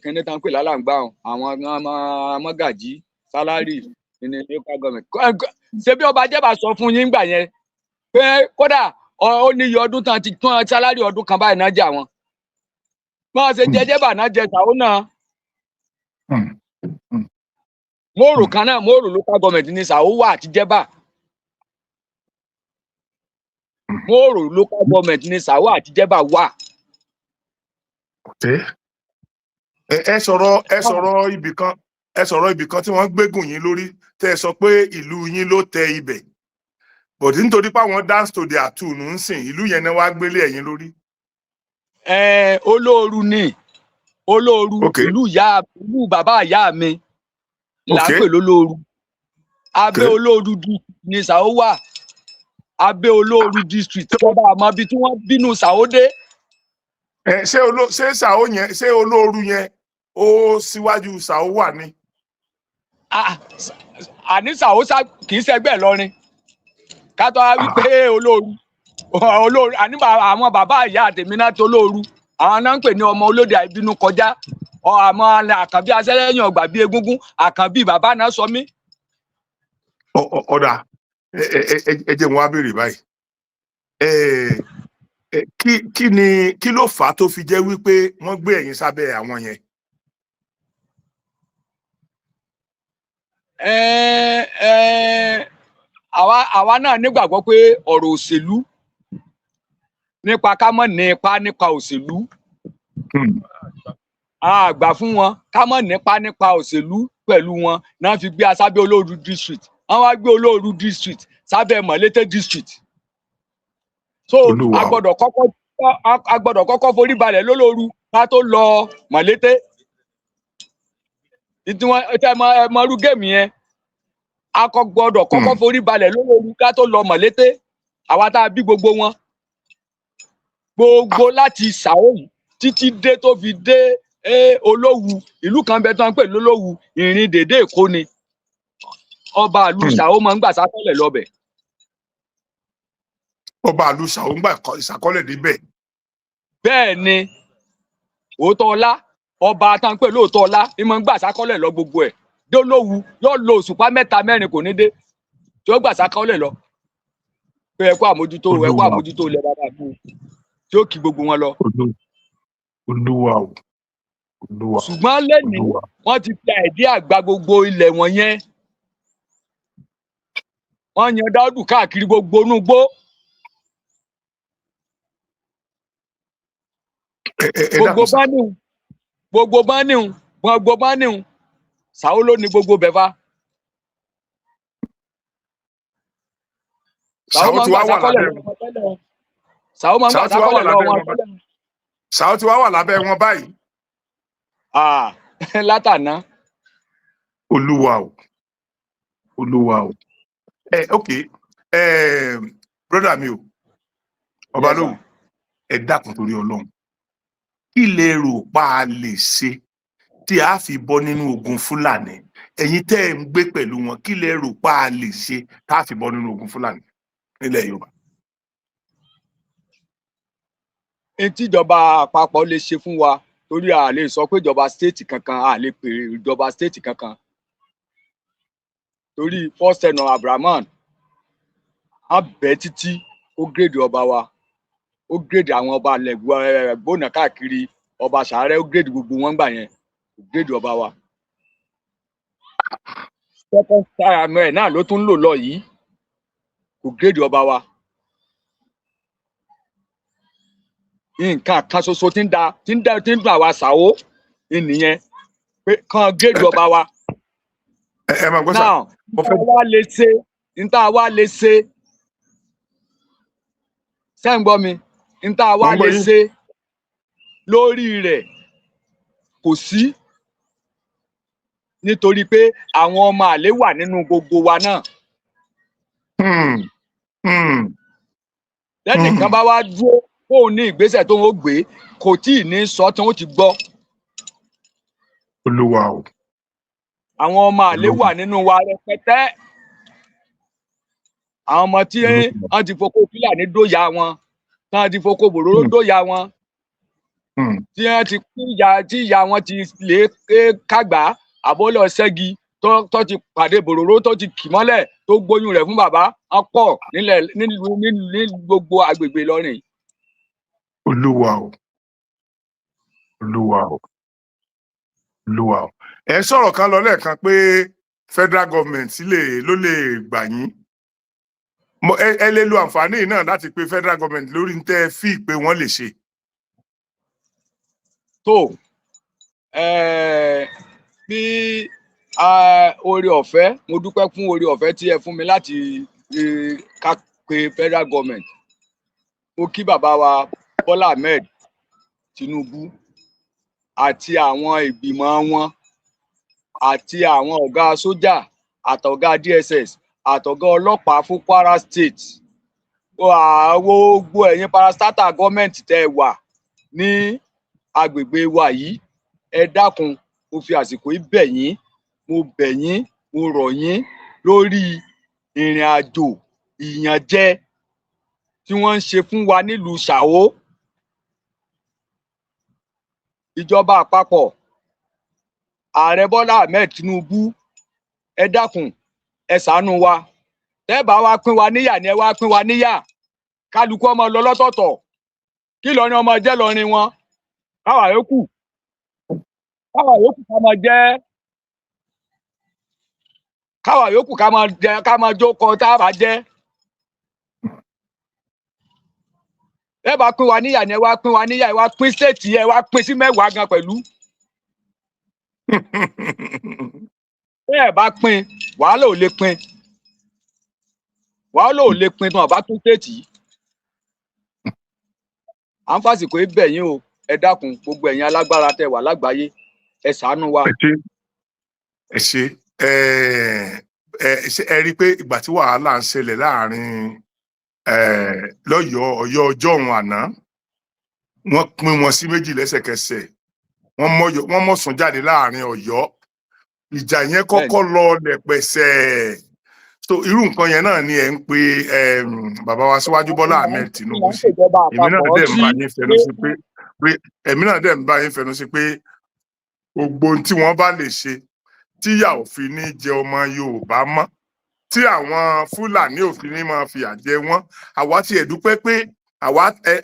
Kíní tán pè lálàǹgbá o, àwọn ọmọ mọ́gàjí salary ní local government. Ṣé bí ọba Jẹ́bà sọ fún yín gbà yẹn pé kódà ó ní iye ọdún tán ti tán salary ọdún kan báyìí náà jẹ àwọn. Bí wọ́n ṣe jẹ Jẹ́bà náà jẹ Sàó náà. Mòrò kan náà, Mòrò local government ní Sàó wà àti Jẹ́bà. Mòrò local government ní Sàó àti Jẹ́bà wà. Okay. Ẹ sọ̀rọ̀ ibì kan, ẹ sọ̀rọ̀ ibì kan tí wọ́n gbégùn yín lórí, tẹ́ ẹ sọ pé ìlú yín ló tẹ ibẹ̀, but nítorí pé àwọn dance to their tune ń sìn, ìlú yẹn ni wọ́n á gbélé ẹ̀yìn lórí. Ẹ olóoru ni olóoru. Ìlú ìyá, ìlú bàbá ìyá mi là ń pè lólóoru. Abẹ́ Olóoru district ni Sàó wà, abẹ́ Olóoru district. Tọ́ba àmọ́ ibi tí wọ́n bínú Sàó dé. Ẹ ṣé Sàó yẹn, ṣé olóoru yẹn ó síwájú Sàó wà ní? Ah, àní Sàó sá kì í ṣẹgbẹ́ Ìlọrin ká tó wá wípé olóoru olóoru. Àní àwọn bàbá ìyá tèmi náà tó lóoru, àwọn náà ń pè ní ọmọ olóde àìbínú kọjá ọ. Àmọ́ àkànbí asẹ́lẹ̀yìn ọgbà bíi egúngún, àkànbí bàbá náà sọ mí. Ọ̀dà, ẹ jẹ́ wọn á béèrè báyìí. Ẹ ẹ kí ni kí ló fà á tó fi jẹ́ wípé wọ́n gbé ẹ̀yin sábẹ́ àwọn yẹn? Ẹ ẹ àwa náà nígbàgbọ́ pé ọ̀rọ̀ òṣèlú nípa ká mọ̀ ní ipa nípa òṣèlú. A gbà fún wọn ká mọ̀ nípa nípa òṣèlú pẹ̀lú wọn náà fi gbé asábẹ́ Olóoru district. Wọ́n wá gbé Olóoru district sábẹ́ Mọ̀lété district. So Olúwa a o. gbọ́dọ̀ kọ́kọ́ forí balẹ̀ lólóoru ká tó lọ Mọ̀lété. Tí wọ́n tẹ́ mọ ẹ mọ irú game yẹn, a kò gbọ́dọ̀ kọ́kọ́ forí balẹ̀ lólóoru ká tó lọ Mọ̀lété. Àwa tá a bí gbogbo wọn, gbogbo láti Sàóhùn títí dé tó fi dé Olówu, ìlú kan bẹ tó ń pè lólówu, ìrìn dèdè Èkó ni. Ọba ìlú Ṣàó máa ń gbà sákọ́lẹ̀ lọ́bẹ̀. Ọba ìlú Ṣàó ń gbà ìsàkọ́lẹ̀ débẹ̀? Bẹ́ẹ̀ ni, òótọ́ ọlá, ọba táǹpẹ̀ lóòótọ́ ọlá ní máa ń gbà sákọ́lẹ̀ lọ gbogbo ẹ̀ dólówu. Yóò lo òṣùpá mẹ́ta mẹ́rin, kò ní dé, tí ó gbà sákọ́lẹ̀ lọ pé ẹ kú àmójútó, ẹ kú Olúwa. àmójútó ilẹ̀ bàbá mi, tí ó kí gbogbo wọn lọ. Olúwa o, Olúwa o. Ṣùgbọ́n lẹ́nìí, Olúwa. wọ́n ti fi idea gba gbogbo ilẹ̀ wọn yẹn. Wọ́n yan Dáúdù káàkiri gbogbo inú igbó. Ẹ Gbogbo dákun sá. bá níhun, gbogbo bá níhun, gbogbo bá níhun, Ṣàó ló ní gbogbo bẹ̀fà. Ṣàó Ṣàó máa ń ti gbà wá wà sákọ́lẹ̀ lábẹ́ lọ́wọ́ wọn tẹ́lẹ̀. Ṣàó máa ń gbà Ṣàó ti wá wà sákọ́lẹ̀ lọ́wọ́ lábẹ́ wọn wọn tẹ́lẹ̀. Ṣàó ti wá wà lábẹ́ wọn báyìí? Ah, látàná. Olúwa o, Olúwa o. Ẹ ok, ẹ brother mi o, ọba Yes, sir. lóhùn, ẹ dákun, torí Ọlọ́run, kí lè rò pa á lè ṣe tí a fi bọ́ nínú ogun Fúlàní? Ẹ̀yin tẹ́ ẹ ń gbé pẹ̀lú wọn, kí lè rò pa á lè ṣe tá a fi bọ́ nínú ogun Fúlàní nílẹ̀ Yorùbá? Ní tíjọba àpapọ̀ lè ṣe fún wa, torí a lè sọ pé ìjọba state kankan, a lè pè ìjọba state kankan, torí first tenure Abrahaman á bẹ́ títí, ó grade ọba wa, ó grade àwọn ọba gbóná káàkiri, ọba sàárẹ̀, ó grade gbogbo wọn gbà yẹn, ó grade ọba wa. Second time ẹ̀ náà ló tún ń lò lọ yìí, kò grade ọba wa. Nǹkan kan ṣoṣo tí ń da tí ń dùn àwa Ṣàó nìyẹn, pé kàn grade ọba wa. Ẹ máa gbọ́ sà. Now, Mo fẹ́ níta wá lè ṣe, ṣé ń gbọ́ mi? Níta wá Mo ń gbọ́ lè yín. ṣe lórí rẹ̀ kò sí, nítorí pé àwọn ọmọ àlè wà nínú gbogbo wa náà. Lẹ́nìkan bá wá dúró kóun ní ìgbésẹ̀ tó ń gbé, kò tí ì ní sọ tí wọ́n ti gbọ́. Olúwa o. Àwọn ọmọ àlè Olúwa. wà nínú wa rẹpẹtẹ, àwọn ọmọ tí Olúwa. wọ́n ti foko Fúlàní dóyà wọn, tí wọ́n ti foko bòróró dóyà wọn, tí wọ́n ti kú ìyá, tí ìyá wọn ti lè ké kágbá àbólọ ṣẹ́gi, tó ti pàdé bòróró, tó ti kì mọ́lẹ̀, tó gbóyún rẹ̀ fún bàbá wọn, pọ̀ nílẹ̀ nílùú ní gbogbo agbègbè Ìlọrin. Olúwa o, Olúwa o, Olúwa o. Ẹ sọ̀rọ̀ kan lọ lẹ́ẹ̀kan pé federal government lè ló lè gbà yín. Ẹ lè lo àǹfààní yìí náà láti pe federal government lórí ń tẹ́ ẹ fi pé wọ́n lè ṣe. Tó bí oore ọ̀fẹ́, mo dúpẹ́ fún oore ọ̀fẹ́ tí ẹ fún mi láti ká pe federal government. Mo kí bàbá wa Bọ́lá Ahmed Tinubu àti àwọn ìgbìmọ̀ wọn àti àwọn ọ̀gá sójà àtọ̀gá DSS àtọ̀gá ọlọ́pàá fún Kwara State, àwọn gbogbo ẹ̀yin parastatal gọ́ọ̀mẹ̀ntì tẹ́ ẹ wà ní agbègbè wa yìí, ẹ dákun, mo fi àsìkò yìí bẹ̀ yín, mo bẹ̀ yín, mo rọ̀ yín lórí ìrìn àjò ìyànjẹ tí wọ́n ń ṣe fún wa nílùú Ṣàó. Ìjọba àpapọ̀, Ààrẹ Bọ́lá Ahmed Tinubu, ẹ dákun, ẹ ṣàánú wa. Tẹ́ bá wa pín wa níyà ni, ẹ wá pín wa níyà, kálukú ọmọ lọ lọ́tọ̀ọ̀tọ̀, kí Ìlọrin ọmọ jẹ́ lọrin wọn, káwa yòókù ká máa jẹ́ káwa yòókù, ká máa jẹ, ká máa jókòó tá a bá jẹ́. Ẹ bá pín wa níyà ni, ẹ wá pín wa níyà, ẹ wá pín state, ẹ wá pín sí 10 gan pẹ̀lú. Ẹ bá pín, wàhálà ò lè pín, wàhálà ò lè pín tí wọn bá pín state yìí. À ń fàsìkò yìí bẹ̀ yín o, ẹ dákun, gbogbo ẹ̀yin alágbára tẹ́ wà lágbàáyé, ẹ ṣàánú wa. Ẹ ṣe, ẹ ṣe. Ẹ ẹ ṣe, ẹ rí i pé ìgbà tí wàhálà ń ṣẹlẹ̀ láàrin lọ́yọ̀ọ́ Ọ̀yọ́ ọjọ́ òun àná, wọ́n pín wọn sí méjì lẹ́sẹ̀kẹsẹ̀. Wọ́n mọ̀sùn jáde láàrin Ọ̀yọ́. Ìjà yẹn kọ́kọ́ lọ lẹ̀pẹ̀sẹ̀. So irú nǹkan yẹn náà ni ẹ̀ ń pe bàbá wa síwájú Bọ́lá Ahmed Tinubu sí. Ìjọba Èmi náà àpapọ̀ dẹ̀ ń sí bá yín fẹnu sí pé èmi náà dẹ̀ ń bá yín fẹnu sí pé gbogbo ohun tí wọ́n bá lè ṣe tíyà ò fi ní jẹ ọmọ Yorùbá mọ́, tí àwọn Fúlàní ò fi ní máa fìyà jẹ wọ́n. Àwa ti ẹ̀ dúpẹ́ pé àwa ẹ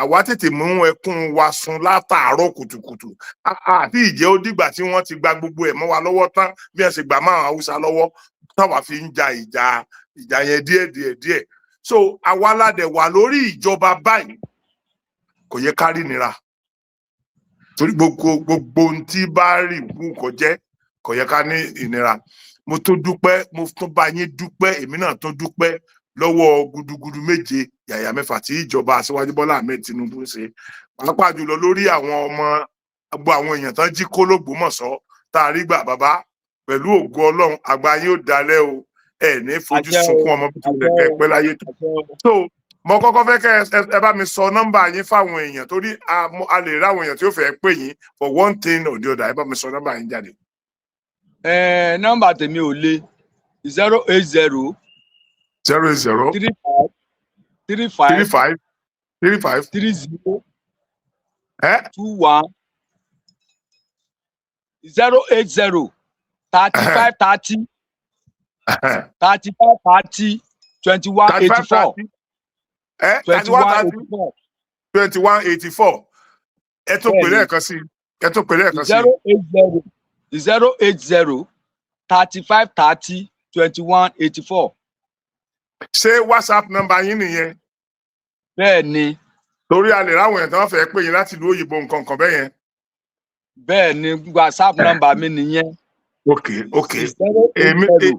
àwa tètè mú ẹkún wa sun látàárọ̀ kùtùkùtù. Àti ìjẹ́ ó dìgbà tí wọ́n ti gba gbogbo ẹ̀ mọ́ wa lọ́wọ́ tán, bí wọ́n ṣe gbà máa Haúsá lọ́wọ́, táwa fi ń ja ìjà yẹn díẹ̀ díẹ̀ díẹ̀. So àwa la dẹ̀ wà lórí ìjọba báyìí, kò yẹ ká rí nira, torí gbogbo ohun tí bá rí wù kó jẹ́, kò yẹ ká ní ìnira. Mo tún dúpẹ́, mo tún bá yín dúpẹ́. Èmi náà tún dúpẹ́ lọ́wọ́ gudugudu méje yàyà mẹ́fà tí ìjọba Aṣíwájú Bọ́lá Ahmed Tinubu ń ṣe, pàápàá jùlọ lórí àwọn ọmọ, gbogbo àwọn èèyàn tán jí kó lÓgbómọ̀ṣọ́ tá a rí gbà. Bàbá, pẹ̀lú ògo Ọlọ́run, àgbà yóò dalẹ̀ o. Ẹ ní fojú Àṣẹ o. sunkún ọmọ, bí tilẹ̀ kẹ́ pẹ́ láyé tó. So mo kọ́kọ́ fẹ́ kẹ́ ẹ bá mi sọ nọ́mbà yín fáwọn èèyàn, torí a lè rí àwọn èèyàn tí ó fẹ́ pè yín for one thing or the other. Ẹ bá mi sọ nọ́mbà yín jáde. Nọ́mbà tèmi ò le: 080 080 35 33 three 5 5 35 30 ẹ 21. 080 35 30 35 30 21 35 84. 30 ẹ 21 31 30 84. 21 84. Ẹ tún pè Bẹ́ẹ̀ni. lẹ́ẹ̀kan sí i, ẹ tún pè lẹ́ẹ̀kan sí i. 080 080 35 30 21 84. Ṣé WhatsApp nọ́mbà yín nìyẹn? Bẹ́ẹ̀ ni. Torí a lè ráwọn èèyàn tí wọ́n fẹ́ pè yín láti ìlú òyìnbó, nǹkan kan bẹ́ẹ̀ yẹn. Bẹ́ẹ̀ ni, WhatsApp nọ́mbà mi nìyẹn. Ok. Zero eight Èmi zero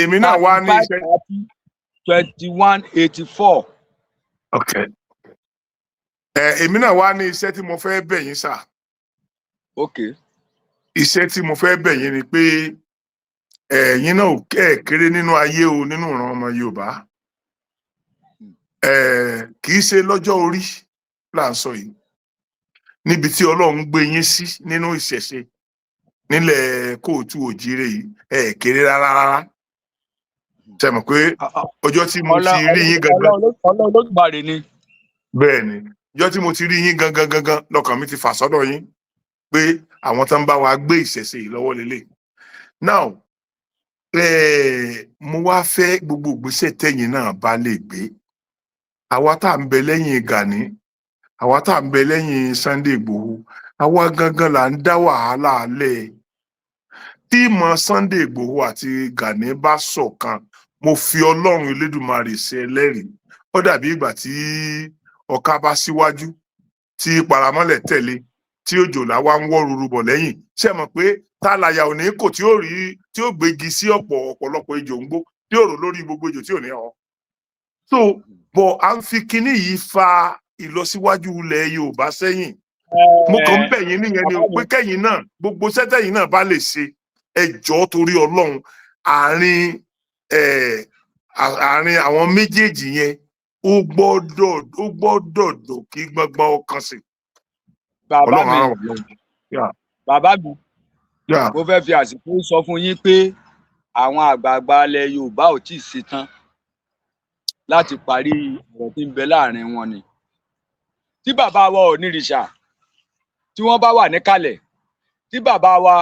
èmi náà wá ní 35 iṣẹ́ 30 21 84. Ok, ẹ èmi náà wá ní iṣẹ́ tí mo fẹ́ bẹ̀ yín sà. Ok. Iṣẹ́ tí mo fẹ́ bẹ̀ yín ni pé ẹ̀yin náà ò ẹ̀ kéré nínú ayé o, nínú ìran ọmọ Yorùbá. Ẹ kì í ṣe lọ́jọ́ orí là ń sọ yìí, níbi tí Ọlọ́run gbé yín sí nínú ìṣẹ̀ṣe nílẹ̀ kóòtù òjíire yìí, ẹ kéré rárá rárá. Ṣe mọ̀ pé ọjọ́ tí mo ti rí yín gangan Ọlọ́run Olódùmarè ni. Bẹ́ẹ̀ ni, ọjọ́ tí mo ti rí yín gangan gangan lọ́kàn mi ti fà sọ́dọ̀ yín pé àwọn tó ń bá wa gbé ìṣẹ̀ṣe yìí lọ́wọ́ lélẹ̀. Now mo wá fẹ́ gbogbo ìgbésẹ̀ tẹ̀yin náà bá lè gbé. Àwa tá à ń bẹ lẹ́yìn Gani, àwa tá à ń bẹ lẹ́yìn Sunday Igboho, àwa gangan là ń dá wàhálà lẹ̀. Tí ìmọ̀ Sunday Igboho àti Gani bá ṣọ̀kan, mo fi Ọlọ́run Elédùmarè ṣe ẹlẹ́rìí, ó dàbí ìgbà tí ọ̀ka bá síwájú, tí paramọ́lẹ̀ tẹ̀lé, tí òjòlá wá ń wọ́ ruru bọ̀ lẹ́yìn. Ṣé ẹ mọ̀ pé tálàyà ò ní kò tí ó rí tí ó gbégi sí ọ̀pọ̀ ọ̀pọ̀lọpọ̀ ejò ń gbó, tí ó rò lórí gbogbo ejò tí ò ní họ? So bọ̀ à ń fi kinní yìí fa ìlọsíwájú ilẹ̀ Yorùbá sẹ́yìn. Mo kàn ń bẹ̀ yín nìyẹn ni o, pé kẹ́yìn náà, gbogbo sẹ́tẹ̀yìn náà bá lè ṣe, ẹ jọ̀ọ́, torí Ọlọ́run, àárín àwọn méjèèjì yẹn, ó gbọ́dọ̀ dùn kí gbọ́ngbọ́n ọkàn sí. Bàbá Ọlọ́run mi. á ràn wá lọ́wọ́. Bàbá mi, Yeah. mo fẹ́ fi àsìkò sọ fún yín pé àwọn àgbààgbà ilẹ̀ Yorùbá ò tí ì ṣetán láti parí ọ̀rọ̀ tí ń bẹ láàrin wọn ni. Tí bàbá wa Ọ̀nìrìṣà, tí wọ́n bá wà níkàlẹ̀, tí bàbá wa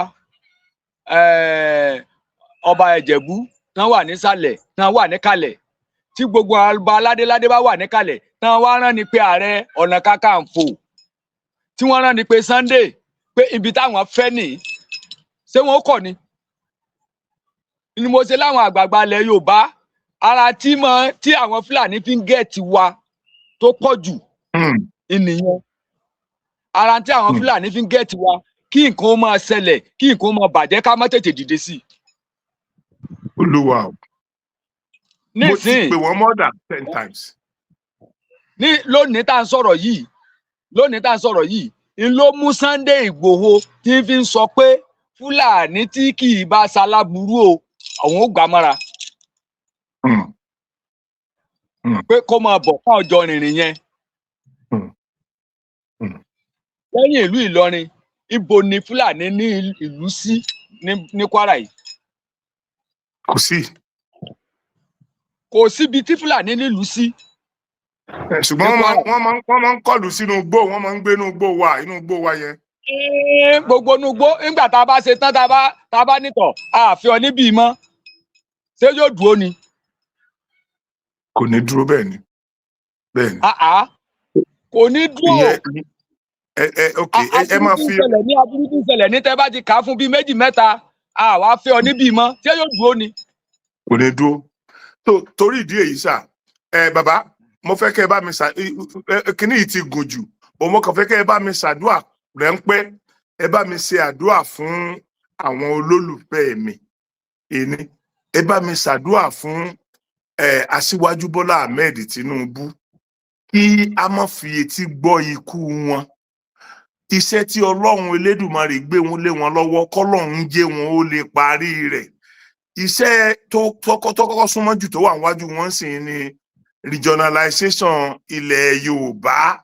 ọba Ìjẹ̀bú tán wà nísàlẹ̀, tán wà níkàlẹ̀, tí gbogbo ọba aládéládé bá wà níkàlẹ̀, tán wá rán ni pé Ààrẹ Ọ̀nà Kakanfò, tí wọ́n rán ni pé Sunday, pé ibi táwọn fẹ́ nìyí, ṣé wọn ó kọ̀ ni? Ni mo ṣe láwọn àgbààgbà ilẹ̀ Yorùbá, ara tí mọ tí àwọn Fúlàní fi ń get wa tó pọ̀ jù ìnìyẹn. Ara tí àwọn Fúlàní fi ń get wa, kí nǹkan ó máa ṣẹlẹ̀, kí nǹkan ó máa bàjẹ́, ká má tètè dìde sí i. Olúwa o, mo ti Nísìnyí pè wọ́n more than 10 times. Ní lónìí tá à ń sọ̀rọ̀ yìí, lónìí tá à ń sọ̀rọ̀ yìí ń ló mú Sunday Ìgbòho tí ń fi ń sọ pé Fúlàní tí kì í bá ṣaláburú o, àwọn ò gbà mọ́ra pé kó máa bọ̀ káwọn jọ rìnrìn yẹn. Lẹ́yìn ìlú Ìlọrin, ibo ni Fúlàní ní ìlú sí ní Kwara yìí? Kò sí. Kò síbi tí Fúlàní nílùú sí. Ṣùgbọ́n Ní Kwara. wọ́n máa ń kọlù sínú igbó, wọ́n máa ń gbé inú igbó wa yẹn. Gbogbo nugbó, nígbà tá a bá ṣe tán, tá a bá nítọ̀ àfi ọ níbí mọ́, ṣé yóò dúró ni? Kò ní dúró, bẹ́ẹ̀ ni, bẹ́ẹ̀ ni. Àá, kò ní dúró. Ìyẹn ẹ ok, ẹ máa Aburú tí fi ń ṣẹlẹ̀ ní, aburú tí ń ṣẹlẹ̀ ní, tẹ́ bá ti kà á fún bíi méjì mẹ́ta, àwa fẹ́ ọ níbí mọ́, ṣé yóò dúró ni? Kò ní dúró. Tó torí ìdí èyí sà, ẹ bàbá, mo fẹ́ kẹ́ ẹ bá mi ṣà ẹ kíní yìí ti gùn jù bọ̀, mo kàn fẹ́ kẹ́ ẹ bá mi ṣàdúà rẹ̀ ń pẹ́, ẹ bá mi ṣe àdúà fún àwọn olólùfẹ́ mi ẹni, ẹ bá mi ṣàdúà fún ẹ Aṣíwájú Bọ́lá Ahmed Tinubu, kí a má fi etí gbọ́ ikú wọn. Iṣẹ́ tí Ọlọ́run Elédùmarè gbé wọn lé wọn lọ́wọ́, kọ́lọ́run jẹ́ wọn ó lè parí rẹ̀. Iṣẹ́ tó kọ́kọ́ súnmọ́ jù tó wà níwájú wọn sì ni regionalization ilẹ̀ Yorùbá.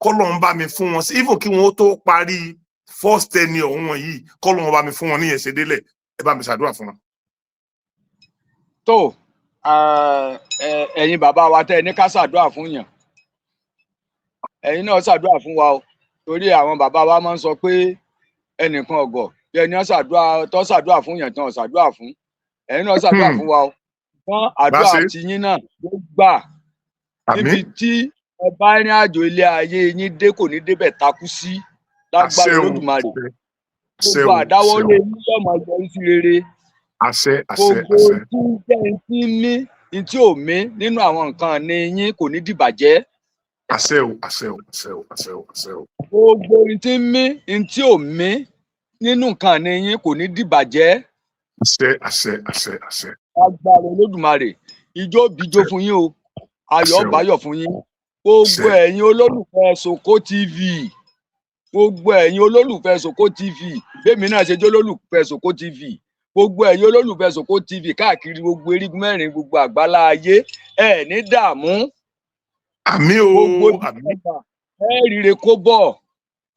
Kọ́lọ́run bá mi fún wọn sí, even kí wọ́n tó parí first tenure wọn yìí, kọ́lọ́run bá mi fún wọn níyẹn ṣe délẹ̀. Ẹ bá mi ṣàdúrà fún wọn. Tó ẹ̀yin bàbá wa tẹ́ ẹ ní ká ṣàdúrà fún yàn, ẹ̀yin náà ṣàdúrà fún wa o, torí àwọn bàbá wa máa ń sọ pé ẹnìkan ọ̀gọ̀ bí ẹni ó ṣàdúrà tó ṣàdúrà fún yàn tán, ṣàdúrà fún ẹ̀yin náà, ṣàdúrà fún wa o. Fún àdúrà Bá ṣe. tiyín náà ló gbà. Àmín. Níbi tí ẹ bá rìn àjò ilé ayé yín dé, kò ní débẹ̀ takú sí lágbára Àṣẹ o. Olódùmarè. Àṣẹ Gbogbo o. àdáwọ́lé yín yóò máa yọrí sí rere. Àṣẹ, àṣẹ. Gbogbo Àṣẹ. tí ń jẹ́ ní tí ń mí, ní tí ò mí nínú àwọn nǹkan ní yín kò ní dìbàjẹ́. Àṣẹ o, àṣẹ o, àṣẹ o, àṣẹ o, àṣẹ o. Gbogbo ní tí ń mí, ní tí ò mí nínú nǹkan ní yín kò ní dìbàjẹ́. Àṣẹ, àṣẹ, àṣẹ, àṣẹ. Lágbára Olódùmarè, ijó bíjó fún yín o, ayọ̀ Àṣẹ o. báyọ̀ fún yín. Gbogbo Àṣẹ. ẹ̀yin olólùfẹ́ Soko TV, gbogbo ẹ̀yin olólùfẹ́ Soko TV, bẹ́ẹ̀mi náà ṣe jẹ́ olólùfẹ́ Soko TV, gbogbo ẹ̀yin olólùfẹ́ Soko TV káàkiri gbogbo erigun mẹ́rin gbogbo àgbálá ayé, ẹ ní dààmú. Àmín o. Gbogbo ibi Àmín. tẹ́ wà, ẹ ríre kó bọ̀,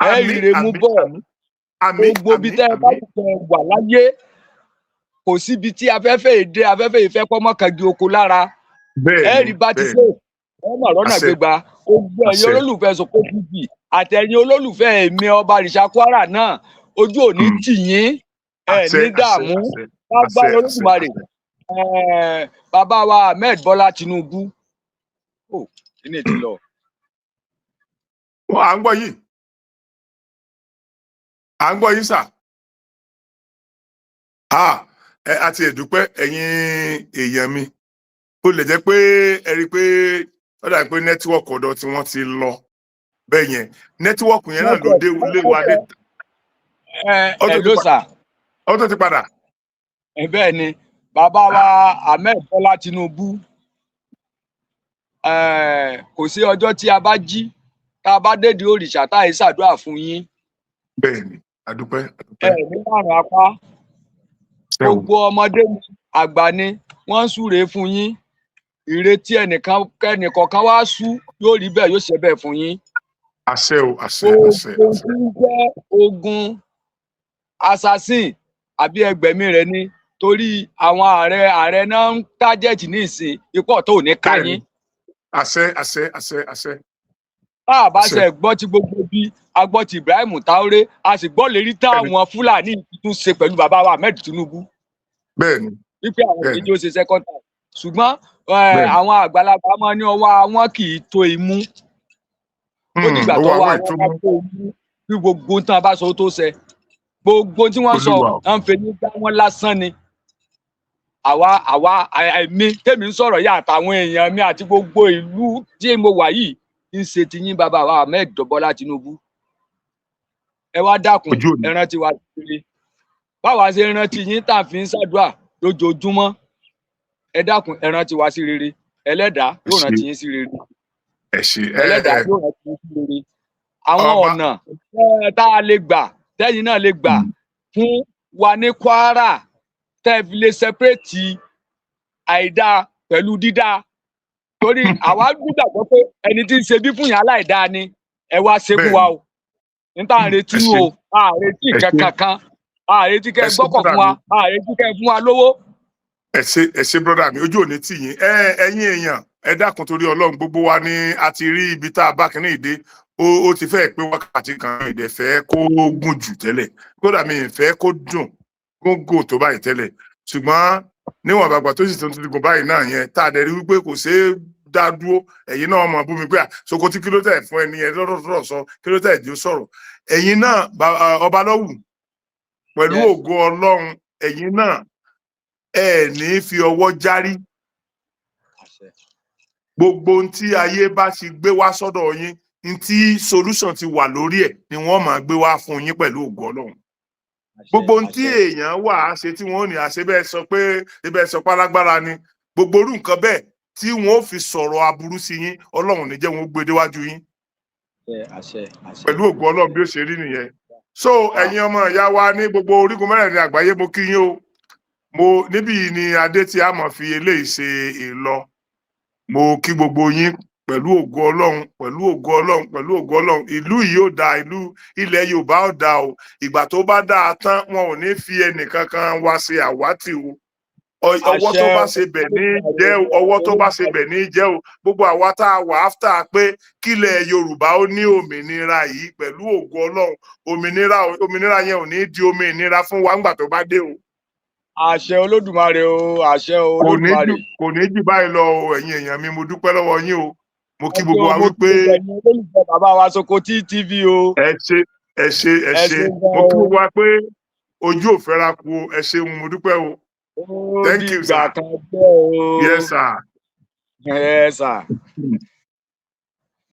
ẹ Àmín. ríre mú Àmín. bọ̀. Àmín, àmín. Gbogbo ibi Àmín. tẹ́ ẹ bá Àmín. ti fẹ́ wà láyé, kò síbi tí afẹ́fẹ́ èdè afẹ́fẹ́ ìfẹ́ kọ́mọ́kàngi oko lára. Ẹ rí bá ti ṣe, ẹ mọ̀ lọ́nà gbégbá. Gbogbo ẹ̀yin Àṣẹ. olólùfẹ́ Soko TV àtẹ̀yin olólùfẹ́ èmi ọba Àrìṣà Kwara náà, ojú òní tì yín, ẹ Àṣẹ. ní Àṣẹ. dààmú Àṣẹ. lágbára Àṣẹ, àṣẹ. Olódùmarè. Àṣẹ. Bàbá wa Ahmed Bọ́lá Tinubu, ó kí ni ti lọ. À ń gbọ́ yìí, à ń gbọ́ yín sà. Ah, ẹ àti ẹ̀dúpẹ́, ẹ̀yin èèyàn mi. Ó lè jẹ́ pé ẹ rí i pé ó dà pé network ọ̀dọ̀ tí wọ́n ti lọ bẹ́ẹ̀ yẹn, network yẹn náà ló dé lé wa dé. Ẹ Ó ẹ tó ti ló sà. Ó tó ti padà. Ẹ bẹ́ẹ̀ ni, bàbá wa Ahmed Bọ́lá Tinubu, kò sí ọjọ́ tí a bá jí, tá a bá dédìí òrìṣà, tá a yìí ṣàdúrà fún yín. Bẹ́ẹ̀ ni, àdúpẹ́. Ẹ Àdúpẹ́. ní márùn apá. Ṣé o. Gbogbo ọmọdé ni, àgbà ni, wọ́n ń súre fún yín. Ìrètí ẹnìkan kẹ́nìkọ̀ọ̀kan wá sú, yóò rí bẹ́ẹ̀, yóò ṣe bẹ́ẹ̀ fún yín. Àṣẹ o, àṣẹ, àṣẹ. Gbogbo Àṣẹ. tí ń jẹ́ ogun assassin àbí ẹgbẹ̀mí rẹ̀ ni, torí àwọn ààrẹ náà ń target ní ìsìn, ipò tó ò ní ká yín. Àṣẹ, àṣẹ, àṣẹ, àṣẹ. Tá a bá Àṣẹ. ṣe gbọ́ tí gbogbo bí a gbọ́ ti Ibrahim Traoré, a sì gbọ́ lérí táwọn Fúlàní tún ṣe pẹ̀lú bàbá wa Ahmed Tinubu wípé àwọn òní ó ṣe second time, ṣùgbọ́n àwọn àgbàlagbà máa ní ọwọ́ àwọn kì í tó imú. Ó dìgbà Owó tó àwọn wá àwọn ìtumọ̀. bá tó imú bí gbogbo tán a bá sọ ó tó ṣẹ. Gbogbo tí wọ́n sọ Olúwa o. ń fẹ́ ní gbá wọn lásán ni. Àwa èmi tèmi ń sọ̀rọ̀ yìí àtàwọn èèyàn mi àti gbogbo ìlú tí mo wà yìí ń ṣe ti yín, bàbá wa Ahmed Bọ́lá Tinubu. Ẹ wá dákun, Ojú òní. ẹ rántí wa kiri báwa ṣe ń rántí yín tá a fi ń ṣàdúrà lójoojúmọ́. Ẹ dákun, ẹ rántí wa sí rere. Ẹlẹ́dàá yóò Ẹ ṣé. rántí yín sí rere. Ẹ ṣe ẹ Ẹlẹ́dàá ẹ yóò rántí yín sí rere. Àwọn Ọba. ọ̀nà tá a lè gbà, tẹ́yìn náà lè gbà fún wa ní Kwara, tẹ́ ẹ fi lè separate àìdáa pẹ̀lú dídáa, torí àwa gbàgbọ́ pé ẹni tí ń ṣe bí fún yàn aláìdáa ni. Ẹ wá ṣe fún wa o, n tá à ń retí Ẹ ṣé. o, à ń retí Ẹ ṣé. kankan kan. Àrètí kẹ́ Ẹ ṣé, gbọ́kọ̀ fún wa, brother mi. Àrètí kẹ́ fún wa lówó. Ẹ ṣé, ẹ ṣé, brother mi. Ojú òní tì yín. Ẹ ẹ̀yin èèyàn, ẹ dákun torí Ọlọ́run. Gbogbo wa ni a ti rí ibi tá a bá kínní ìdè. Ó ti fẹ́ pé wákàtí kan. Ìdẹ fẹ́ kó gùn jù tẹ́lẹ̀, kódà mi ì fẹ́ kó dùn gógó tó báyìí tẹ́lẹ̀, ṣùgbọ́n níwọ̀n àgbàgbà tó sì tún ti gùn báyìí náà yẹn, tá a dẹ̀ rí wípé kò ṣeé dá dúró. Ẹ̀yin náà mọ̀ bú mi pé à Sokoti, kí ló tẹ̀ fún ẹni yẹn lọ́rọ̀ sọ? Kí ló tẹ̀ jẹ́ ó sọ̀rọ̀? Ẹ̀yin náà, ọba lọ́wù, pẹ̀lú ògo Ọlọ́run, ẹ̀yin náà ẹ ní fi ọwọ́ járí. Àṣẹ. Gbogbo ohun tí ayé bá ti gbé wá sọ́dọ̀ yín, ní tí solution ti wà lórí ẹ̀ ni wọ́n máa gbé wá fún yín pẹ̀lú ògo Ọlọ́run. Àṣẹ. Gbogbo ohun tí Àṣẹ. èèyàn wà á ṣe tí wọ́n ò ní àṣẹ bẹ́ẹ̀ sọ pé ibẹ̀ sọ pé alágbára ni, gbogbo orú nǹkan bẹ́ẹ̀ tí wọ́n ó fi sọ̀rọ̀ aburú sí yín, Ọlọ́run ní jẹ́ wọn ó gbé déwájú yín. Àṣẹ, àṣẹ, àṣẹ. Pẹ̀lú ògo Ọlọ́run, bí ó ṣe rí nìyẹn. So ẹ̀yin ọmọ ìyá wa ní gbogbo orígun mẹ́rẹ̀ẹ̀rin àgbáyé, mo kí yín o. Mo níbí yìí ni adé tí a mọ̀ fi eléyìí ṣe ìlọ. Mo kí gbogbo yín pẹ̀lú ògo Ọlọ́run, pẹ̀lú ògo Ọlọ́run, pẹ̀lú ògo Ọlọ́run. Ìlú yìí ó dáa, ìlú ilẹ̀ Yorùbá ó dáa o. Ìgbà tó bá dáa tán, wọn ò ní fi ẹnìkankan wá ṣe àwátì o. Ọwọ́ tó Àṣẹ. bá ṣe bẹ̀ ní jẹ́ o, ọwọ́ tó bá ṣe bẹ̀ ní jẹ́ o. Gbogbo àwa tá a wà after pé kílẹ̀ Yorùbá ó ní òmìnira yìí, pẹ̀lú ògo Ọlọ́run, òmìnira yẹn ò ní di òmìnira fún wa ńgbà tó bá dé o. Àṣẹ Olódùmarè o, àṣẹ o. Kò ní Olódùmarè. jù, kò ní jù báyìí lọ o. Ẹ̀yin èèyàn mi, mo dúpẹ́ lọ́wọ́ yín o. Mo kí Ẹ gbogbo ṣeun, wa mo wípé kí gbogbo ẹ̀yin olólùfẹ́ bàbá wa Sokoti TV o. Ẹ ṣé, ẹ ṣé, ẹ Ẹ ṣé. ṣé Mo gan kí o. gbogbo wa pé ojú ò fẹ́ra kú o. Ẹ ṣeun, mo dúpẹ́ o. Ó Thank you, dìgbà sir. kan jẹ́ o. Yes, sir. Yes, sir.